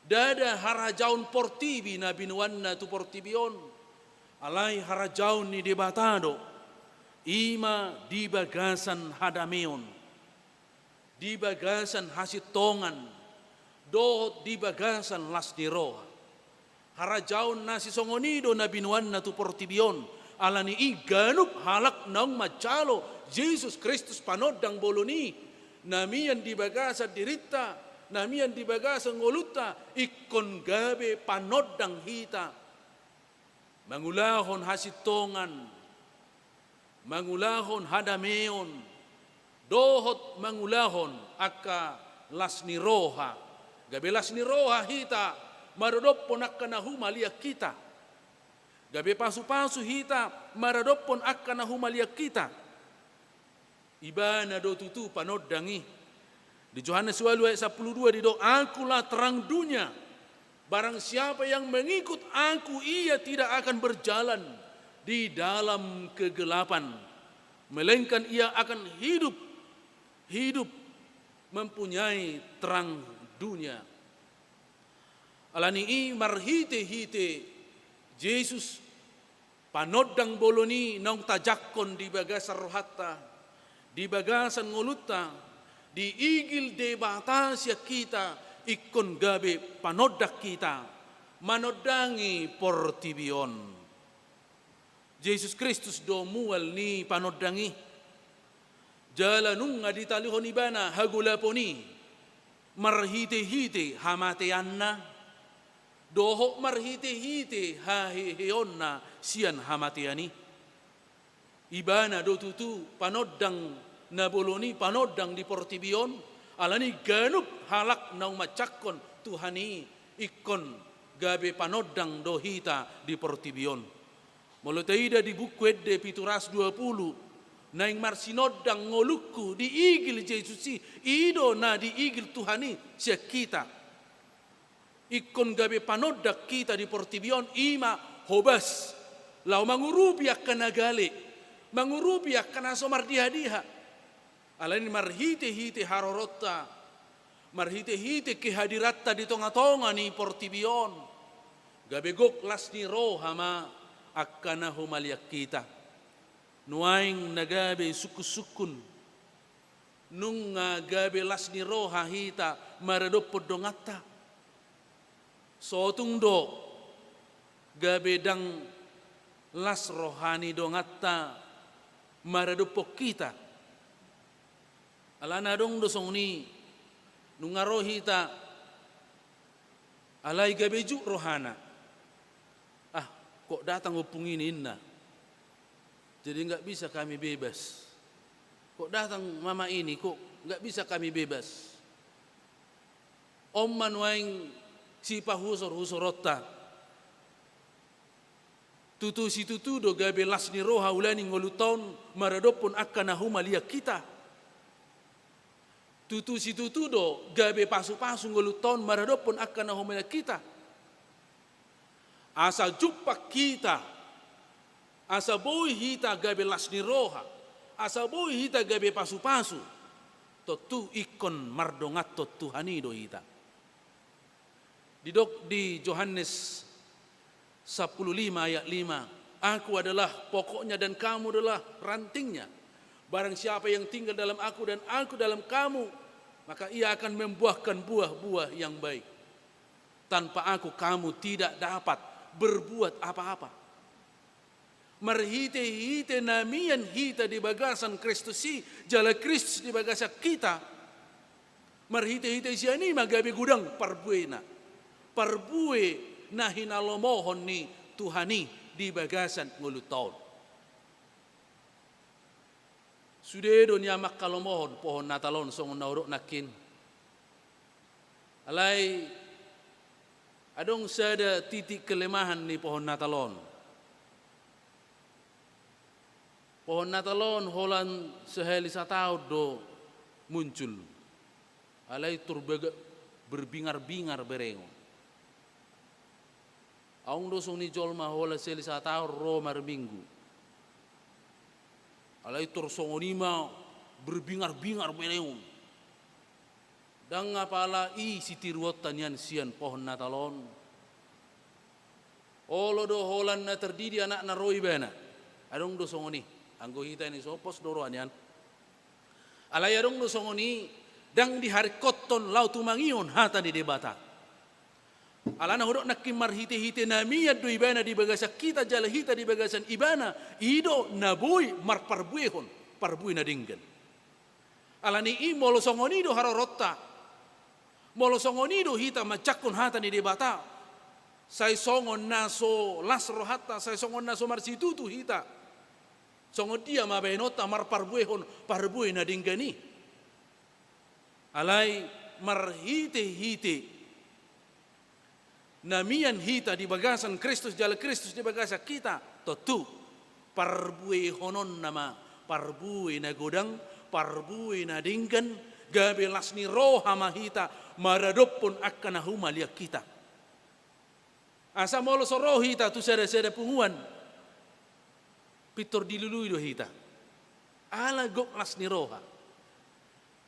Ndada harajaon portibi na binoanna tu portibi on, alai harajaon ni Debata do, i ma di bagasan hadameon, di bagasan hasintongan, dohot di bagasan las ni roha. Harajaon na sisongon i do na binoanna tu portibi on, ala ni i ganup halak naung manjalo Jesus Kristus panondang bolon i, na mian di bagasan dirinta, na mian di bagasan ngolunta, ingkon gabe panondang hita. Mangulahon hasintongan, mangulahon hadameon, dohot mangulahon angka las ni roha. Gabe las ni roha hita maradophon angka na humaliang hita. Gabe pasu-pasu hita maradophon angka na humaliang hita. Ibana do tutu panondang i. Di Johannes ualu ayat sampulu dua didok, "Akulah terang dunia. Barang siapa yang mengikut Aku, ia tidak akan berjalan di dalam kegelapan, melainkan ia akan hidup, hidup mempunyai terang dunia." Ala ni i marhite-hite Jesus, panondang bolon i naung tajangkon di bagasan rohanta, di bagasan ngolunta, diigil Debata sian hita, ingkon gabe panondang hita manondangi portibi on. Jesus Kristus do mual ni panondang i. Jala nunga ditalihon Ibana hagolapon i marhite-hite hamateanNa, dohot marhite-hite haheheonNa sian hamatean i. Ibana do tutu panondang na bolon i, panondang di portibi on, ala ni ganup halak naung manjangkon Tuhan i, ingkon gabe panondang do hita di portibi on. Molo taida di Buku Ende pitu ratus dua pulu, naeng marsinondang ngolungku diigil Jesus i, i do na diigil Tuhan i sian hita. Ingkon gabe panondang hita di portibi on, i ma hobas laho mangurupi angka na gale, mangurupi angka na so mardiha-diha. Ala ni marhite-hite haroronta, marhite-hite kehadiranta di tonga-tonga ni portibi on, gabe gok las ni roha ma angka na humaliang hita. Nuaeng na gabe sungkun-sungkun, nunga gabe las ni roha hita maradophon donganta. Sotung do gabe ndang las roha ni donganta maradophon hita. Alana adong do songon i, nunga ro hita, alai gabe juk rohana. "Ah, kok datang ompung ini," ninna. "Jadi nggak bisa kami bebas. Kok datang mama ini, kok nggak bisa kami bebas." On ma nuaeng sipahusor-husoronta. Tutu situtu do gabe las ni roha ulaon ni ngolunta on maradophon angka na humaliang hita. Tutu situtu do gabe pasu-pasu ngolunta on maradophon angka na humaliang hita. Asa jumpang hita, asa boi hita gabe las ni roha, asa boi hita gabe pasu-pasu, tontu ingkon mardonganhon Tuhan i do hita. Didok di Johannes sepuluh lima ayat lima, "Aku adalah pokoknya dan kamu adalah rantingnya. Barang siapa yang tinggal dalam aku dan aku dalam kamu, maka ia akan membuahkan buah-buah yang baik. Tanpa aku kamu tidak dapat berbuat apa-apa." Marhite-hite na mian hita di bagasan Kristus i, jala Kristus di bagasan hita. Marhite-hite sian i ma gabe godang parbuena. Parbue na hinalomohon ni Tuhan i di bagasan ngolunta on. Sude do nian mangkalomohon pohon Natal on songon na hudok nangkin. Alai adong sada titik kelemahan ni pohon Natal on. Pohon Natal on holan sahali sataon do muncul. Alai tor baga berbingar-bingar berengon. Adong do songon i jolma holan sahali sataon ro marminggu. Alai tor songon i ma berbingar-bingar berengon. Ndang apala i sitiruonta nian sian pohon Natal on. Olo do holan na tardidi anakna ro ibana. Adong do songon i. Anggo hita i so pos do roha nian. Alai adong do songon i, ndang diharingkothon laho tumangihon hata ni Debata. Alana hudok nangkin marhite-hite na mian do ibana di bagasan hita jala hita di bagasan ibana, i do na boi marparbuehon parbue na denggan. Alani i molo songon i do haroronta, molo songon i do hita manjangkon hata ni Debata, sai songon na so las rohanta, sai songon na so marsitutu hita. Songon dia ma baenonta marparbuehon parbue na denggan i? Alai marhite-hite na mian hita di bagasan Kristus jala Kristus di bagasan hita, tontu parbuehononna ma parbue na godang, parbue na denggan, gabe las ni roha ma hita maradophon angka na humaliang hita. Asa molo so ro hita tu sada-sada punguan, pintor dilului do hita. Ala gok las ni roha.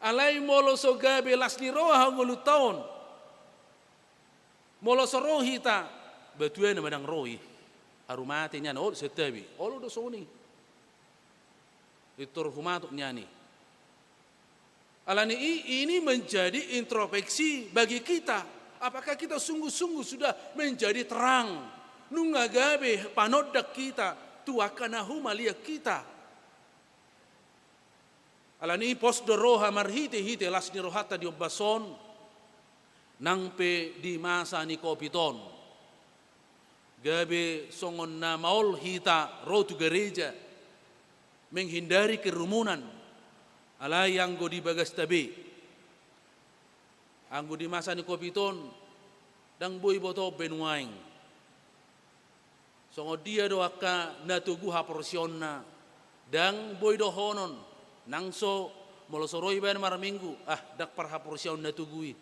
Alai molo so gabe las ni roha ngolunta on, molo so ro hita, batuana ma ndang ro i. Haru mate nian, olo santabi, olo do songon i. Pintor humatop nian i. Alani i, ini menjadi introspeksi bagi kita. Apakah kita sungguh-sungguh sudah menjadi terang? Nunga gabe panondang hita tu angka na humaliang hita. Alani i pos do roha marhite-hite las ni rohanta di ombas on, nang pe di masa ni Covid on. Gabe songon na maol hita ro tu gareja, menghindari kerumunan, alai anggo di bagasta be, anggo di masa ni Covid on, ndang boi botoon be nuaeng. Songon dia do angka na togu haporseaonna, ndang boi dohonon, nang so, molo so ro ibana marminggu, ah, ndang parhaporseaon na togu i.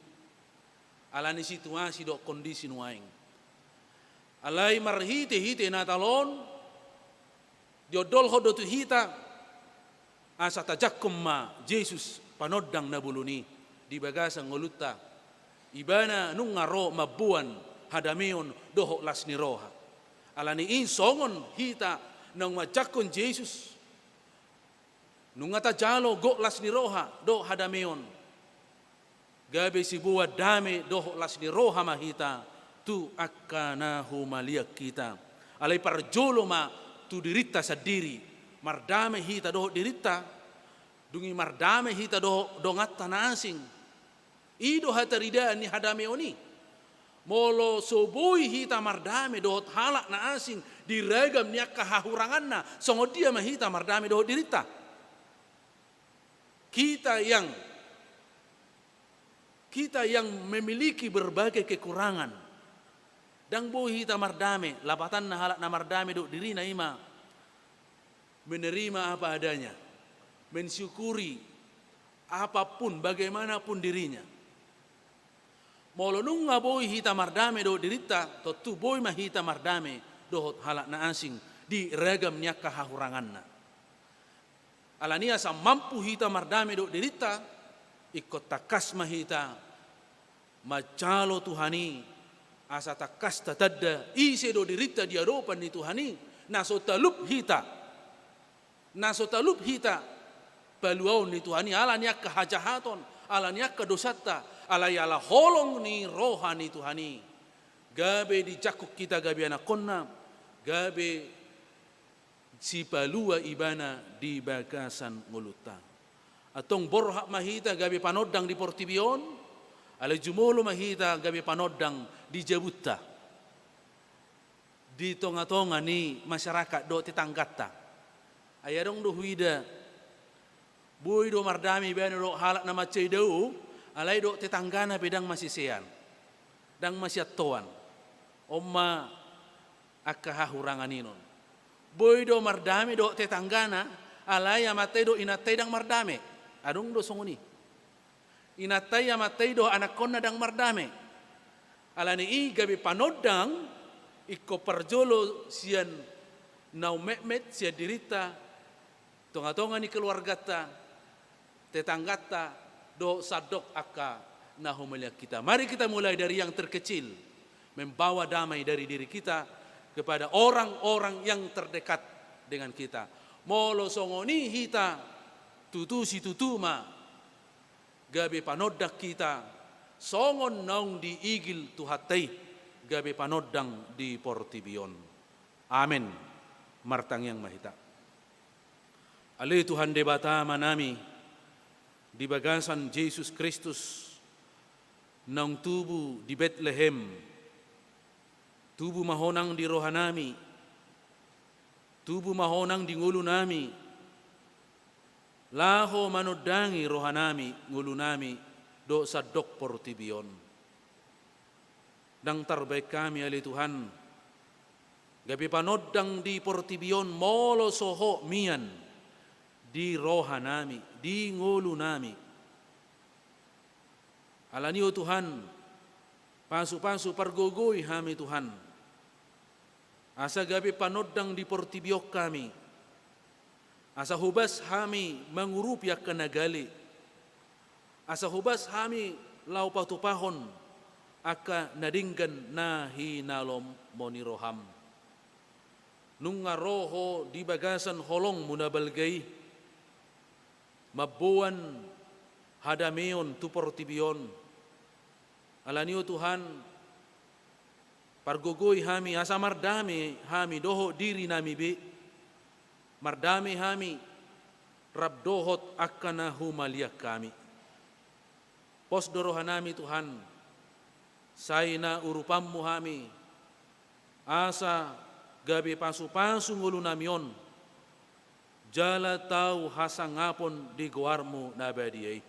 Alani situasi dohot kondisi nuaeng. Alai marhite-hite Natal on, diondolhon do tu hita, asa tajangkon ma Jesus panondang na bolon i di bagasan ngolunta. Ibana nunga ro mamboan hadameon dohot las ni roha. Alani i songon hita naung manjangkon Jesus, nunga tajalo gok las ni roha dohot hadameon. Gabe siboan dame dohot las ni roha ma hita tu angka na humaliang hita. Alai parjolo ma tu dirinta sandiri. Mardame hita dohot dirinta, dung i mardame hita dohot donganta na asing. I do hataridaan ni hadameon i. Molo so boi hita mardame dohot halak na asing di ragam ni angka hahuranganna, songon dia ma hita mardame dohot dirinta? Kita yang, kita yang memiliki berbagai kekurangan. Ndang boi hita mardame, lapatanna halak na mardame dohot dirina i ma menerima apa adanya, mensyukuri apapun, bagaimanapun dirinya. Molo nunga boi hita mardame dohot dirinta, tontu boi ma hita mardame dohot halak na asing di ragam ni angka hahuranganna. Alani asa mampu hita mardame dohot dirinta, ingkon tangkas ma hita manjalo Tuhan i, Asa tangkas tatanda ise do dirinta di adopan ni Tuhan i, na so talup hita, na so talup hita paluaon ni Tuhan i, ala ni angka hajahaton, ala ni angka dosanta, alai ala holong ni roha ni Tuhan i, gabe dijangkon hita gabe anakkonna, gabe sipalua ibana di bagasan ngolunta. Antong borhat ma hita gabe panondang di portibi on, alai jumolo ma hita gabe panondang di jabunta, di tonga-tonga ni masyarakat dohot tetangganta. Ai adong do huida, boi do mardame ibana dohot halak na mansai dao, alai dohot tetanggana pe ndang masisean, ndang masiantoan. On ma angka hahurangan i non. Boi do mardame dohot tetanggana, alai amanta i dohot inanta i ndang mardame. Adong do songon i. Inanta i amanta i dohot anakkonna ndang mardame. Ala ni i gabe panondang, ingkon parjolo sian na ummetmet, sian dirinta, tonga-tonga ni keluarganta, tetangganta, dohot sandok angka na humaliang hita. Mari kita mulai dari yang terkecil, membawa damai dari diri kita kepada orang-orang yang terdekat dengan kita. Molo songon i hita, tutu situtu ma gabe panondang hita, songon naung diigil Tuhanta i, gabe panondang di portibi on. Amen. Martangiang ma hita. Ale Tuhan Debata Amanami, di bagasan Jesus Kristus naung tubu di Betlehem, tubu ma Ho nang di rohanami, tubu ma Ho nang di ngolunami, laho manondangi rohanami, ngolunami, dohot sandok portibi on. Ndang tarbaen hami ale Tuhan, gabe panondang di portibi on molo so Ho mian di rohanami, di ngolunami. Ala ni i Tuhan, pasu-pasu pargogoi hami Tuhan, asa gabe panondang di portibi on hami, asa hobas hami mangurupi angka na gale, asa hobas hami laho patupahon angka na denggan na hinalomo ni roham. Nunga ro Ho di bagasan holongmu na balga i, mamboan hadameon tu portibi on. Ala ni i Tuhan, pargogoi hami, asa mardame hami dohot dirinami be, mardame hami rap dohot angka na humaliang hami. Pos do rohanami Tuhan, sai na urupanmu hami, asa gabe pasu-pasu ngolunami on, jala tau hasangapon di goarmu na badia i.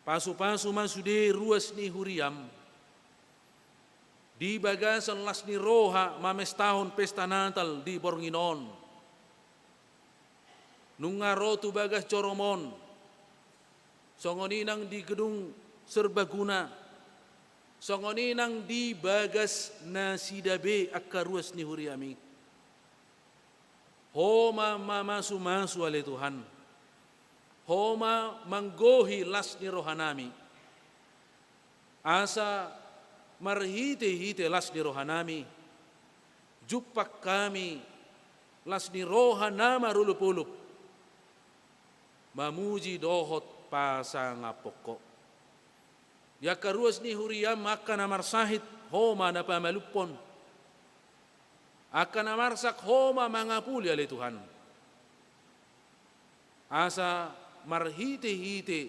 Pasu-pasu ma sude ruas ni huriam, di bagasan las ni roha mamestahon pesta Natal di borngin on. Nunga ro tu bagas jorom on, songon i nang di gedung serbaguna, songon i nang di bagas nasida be angka ruas ni huriami. Ho ma mamasu-masu ale Tuhan. Ho ma manggohi las ni rohanami. Asa marhite-hite las ni rohanami, jumpang hami las ni roha na marolop-olop, mamuji dohot pasangaphon Ho. Di angka ruas ni huriam angka na marsahit, Ho ma na pamalumhon. Angka na marsak, Ho ma mangapuli ale Tuhan. Asa marhite-hite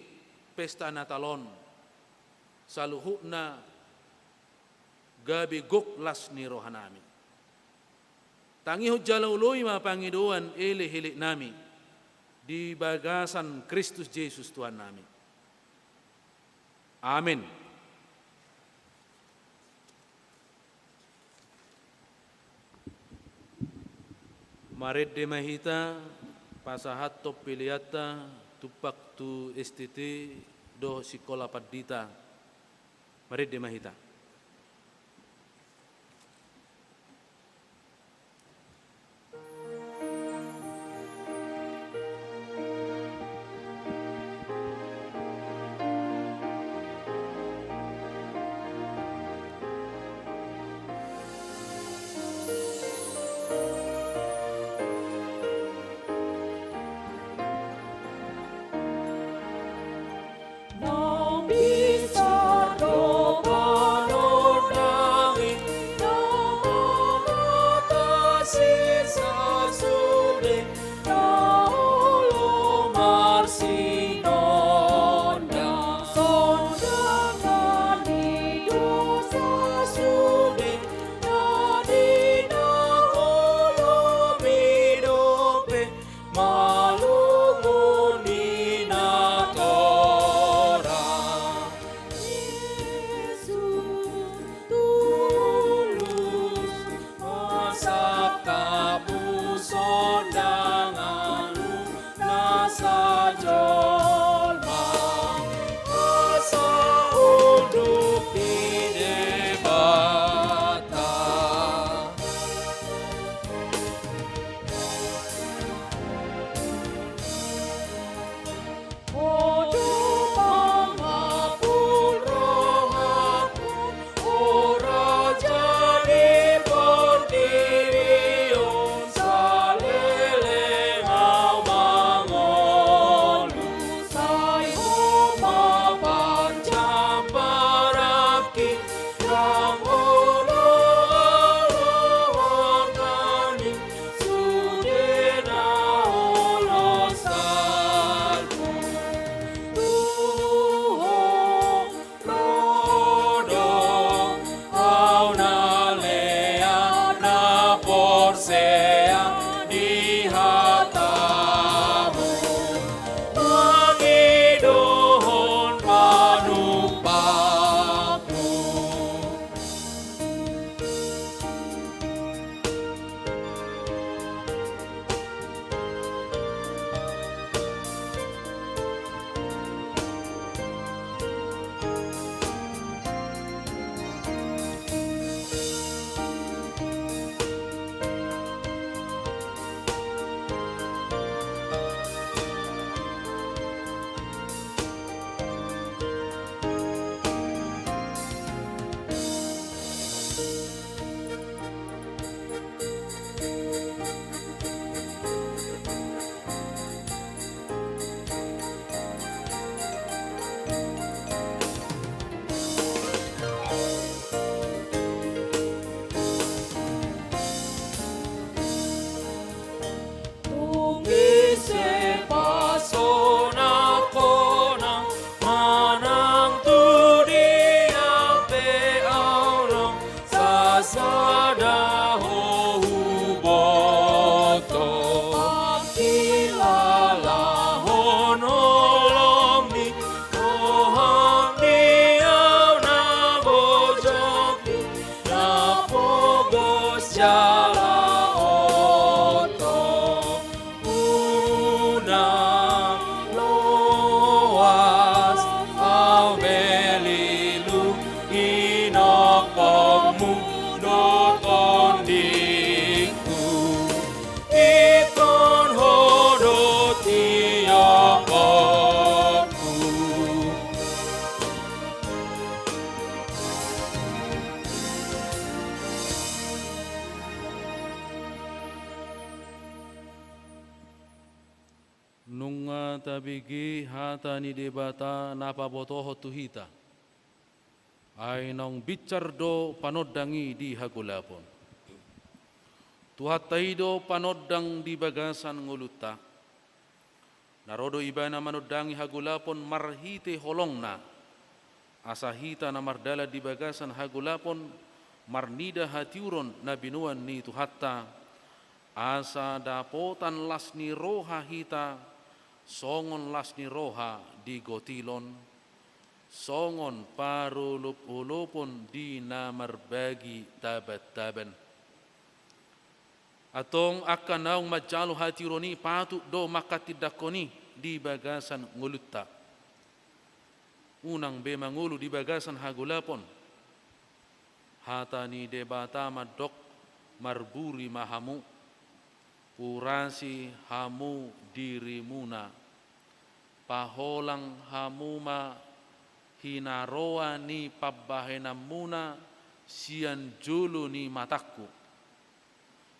pesta Natal on, saluhutna gabe gok las ni rohanami. Tangihon jala oloi ma pangidoan elek-eleknami di bagasan Kristus Jesus Tuhannami. Amen. Marende ma hita pasahathon peleanta tumpak tu S T T dohot Sikola Pandita. Marende ma hita. Bege hata ni Debata na pabotohon tu hita. Ai naung binsar do panondang i di hagolapon. Tuhanta i do panondang di bagasan ngolunta. Na ro do Ibana manondangi hagolapon marhite holongna. Asa hita na mardalan di bagasan hagolapon, marnida hatiuron na binoan ni Tuhanta, asa dapotan las ni roha hita, songon las ni roha di gotilon, songon parolopolopon di na marbagi tabantaban. Antong angka naung manjalo hatiuron i patut do manghatindanghon i di bagasan ngolunta. Unang be mangolu di bagasan hagolapon. Hata ni Debata mandok, marburi ma hamu, urasi hamu dirimuna, paholang hamu ma hinaroan ni pambahenanmuna sian jolo ni matangku.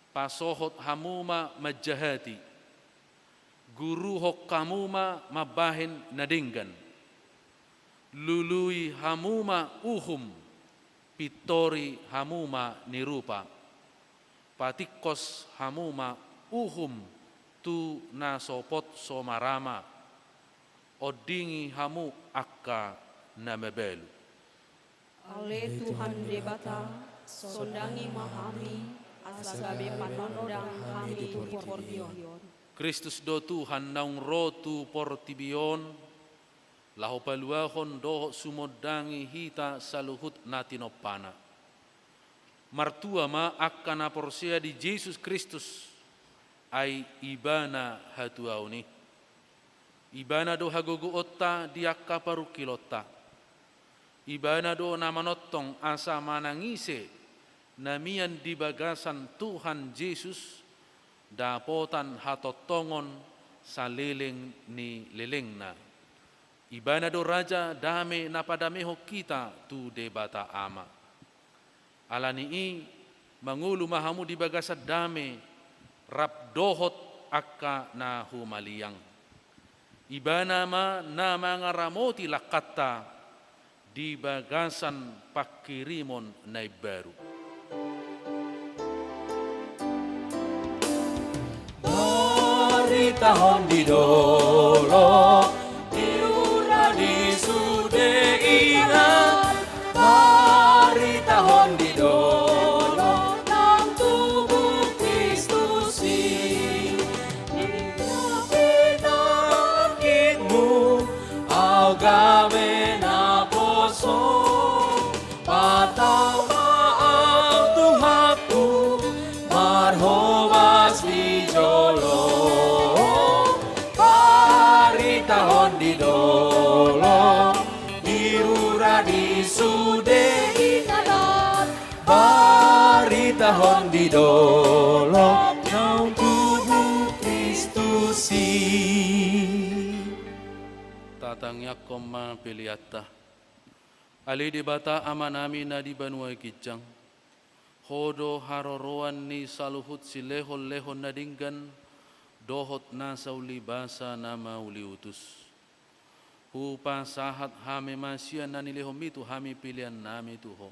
Pasohot hamu ma manjahati, guruhon hamu ma mambahen na denggan, lului hamu ma uhum, pintori hamu ma nirupa, patingkos hamu ma uhum tu na sopot so marama, ondingi hamu angka na mabalu. Ale Tuhan Debata, sondangi ma hami, asa gabe panondang hami tu portibi on. Kristus do Tuhan naung ro tu portibi on, laho paluahon dohot sumondangi hita saluhut na tinompana. Martua ma angka na porsea di Jesus Kristus, ai Ibana hatuaon i. Ibana do hagogoonta di angka parungkilonta. Ibana do na manongtong asa manang ise na mian di bagasan Tuhan Jesus dapotan hatongtongon saleleng ni lelengna. Ibana do Raja Dame na padamehon hita tu Debata Ama. Ala ni i, mangolu ma hamu di bagasan dame rap dohot angka na humaliang. Ibana ma na mangaramoti langkanta di bagasan pangkirimon na imbaru. Baritahon di dolok, di rura di sude, inang. Baritahon di dolok, naung tubu Kristus i. Di na pinangkitmu, au gabe naposo. Patau ma au Tuhanku, marhobas di jolo. Baritahon di dolok, di rura di sude, inang. Baritahon di dolok, naung tubu Kristus i. Tatangiangkon ma peleanta. Ale Debata Amanami na di banua ginjang, Ho do haroroan ni saluhut silehonlehon na denggan dohot nasa ulibasa na mauliutus. Hupasahat hami ma sian na nilehonMi tu hami peleannami tu Ho.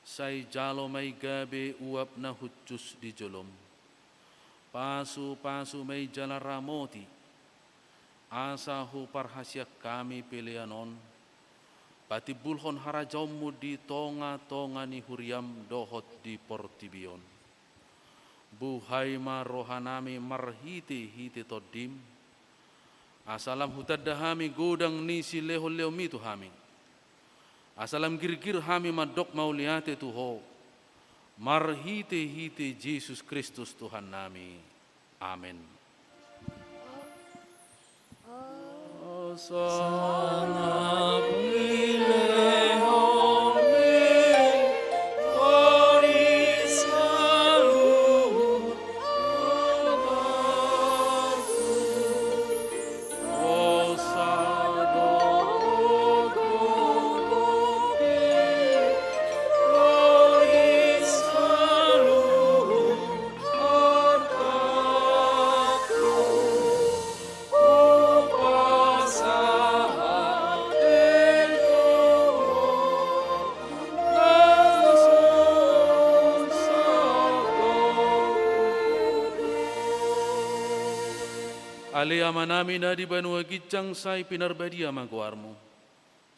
Sai jalo ma i gabe uap na hushus di joloM. Pasupasu ma i jala ramoti, asa huparhasian hami pelean on patimbulhon harajaonMu di tongatonga ni huriaM dohot di portibi on. Buhai ma rohanami marhitehite TondiM, asa lam hutanda hami godang ni silehonlehonMi tu hami. Asa lam girgir hami mandok mauliate tu Ho, marhitehite Jesus Kristus Tuhannami. Amen. Ale Amanami na di banua ginjang, sai pinarbadia ma goarmu.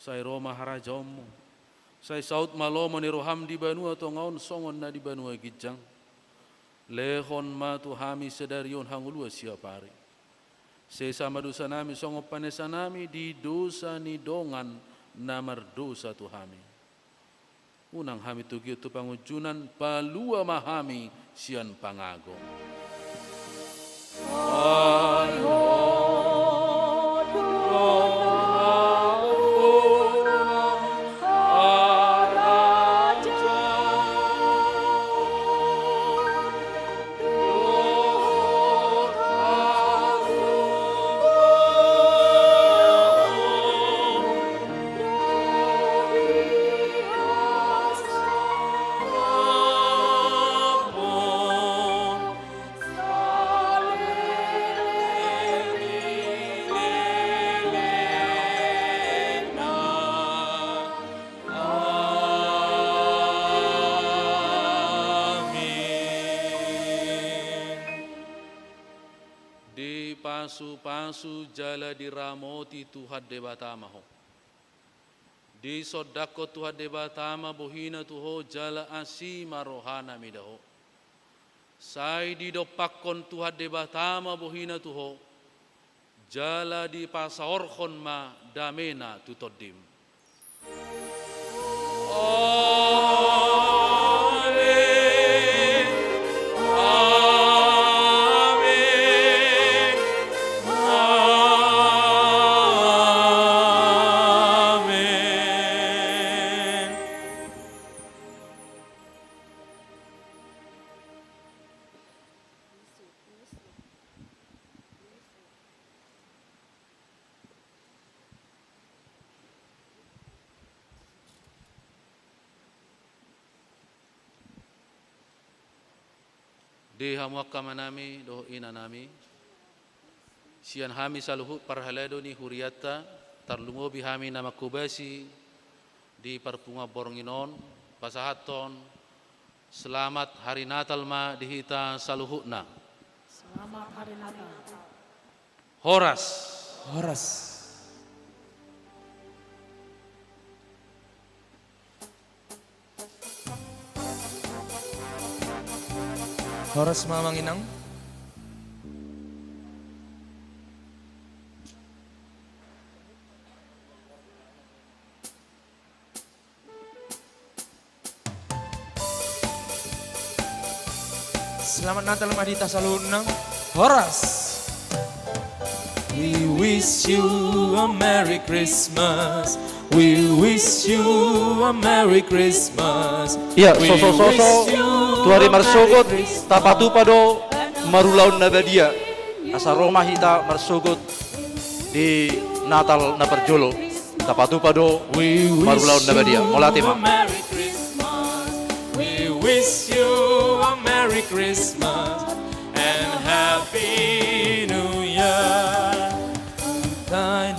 Sai ro ma harajaonmu. Sai saut ma lomo ni roham di banua tonga on songon na di banua ginjang. Lehon ma tu hami sadari on hangoluan siapari. Sesa ma dosanami songon panesanami di dosa ni dongan na mardosa tu hami. Unang hami togihon tu pangunjunan, palua ma hami sian pangago. Amin. Dipasupasu jala diramoti Tuhan Debata ma ho. Disondangkon Tuhan Debata ma bohina tu ho jala asi ma rohana mida ho. Sai didompakkon Tuhan Debata ma bohina tu ho, jala dipasaorhon ma damena tu tondim. Amin. Amin. Amin. Di hamu angka amanami dohot inanami, sian hami saluhut parhalado ni hurianta, tarlumobi hami na manghobasi di parpunguan borngin on, pasahathon selamat hari Natal ma di hita saluhutna. Selamat hari Natal. Horas. Horas. Horas ma amang inang. Selamat Natal ma di hita saluhutna. Horas. We wish you a Merry Christmas. We wish you a Merry Christmas. Ia, soso-soso tu ari marsogot, tapatupa do marulaon na badia. Asa ro ma hita marsogot di Natal na parjolo. Tapatupa do marulaon na badia. Mauliate ma. We wish you a Merry Christmas and Happy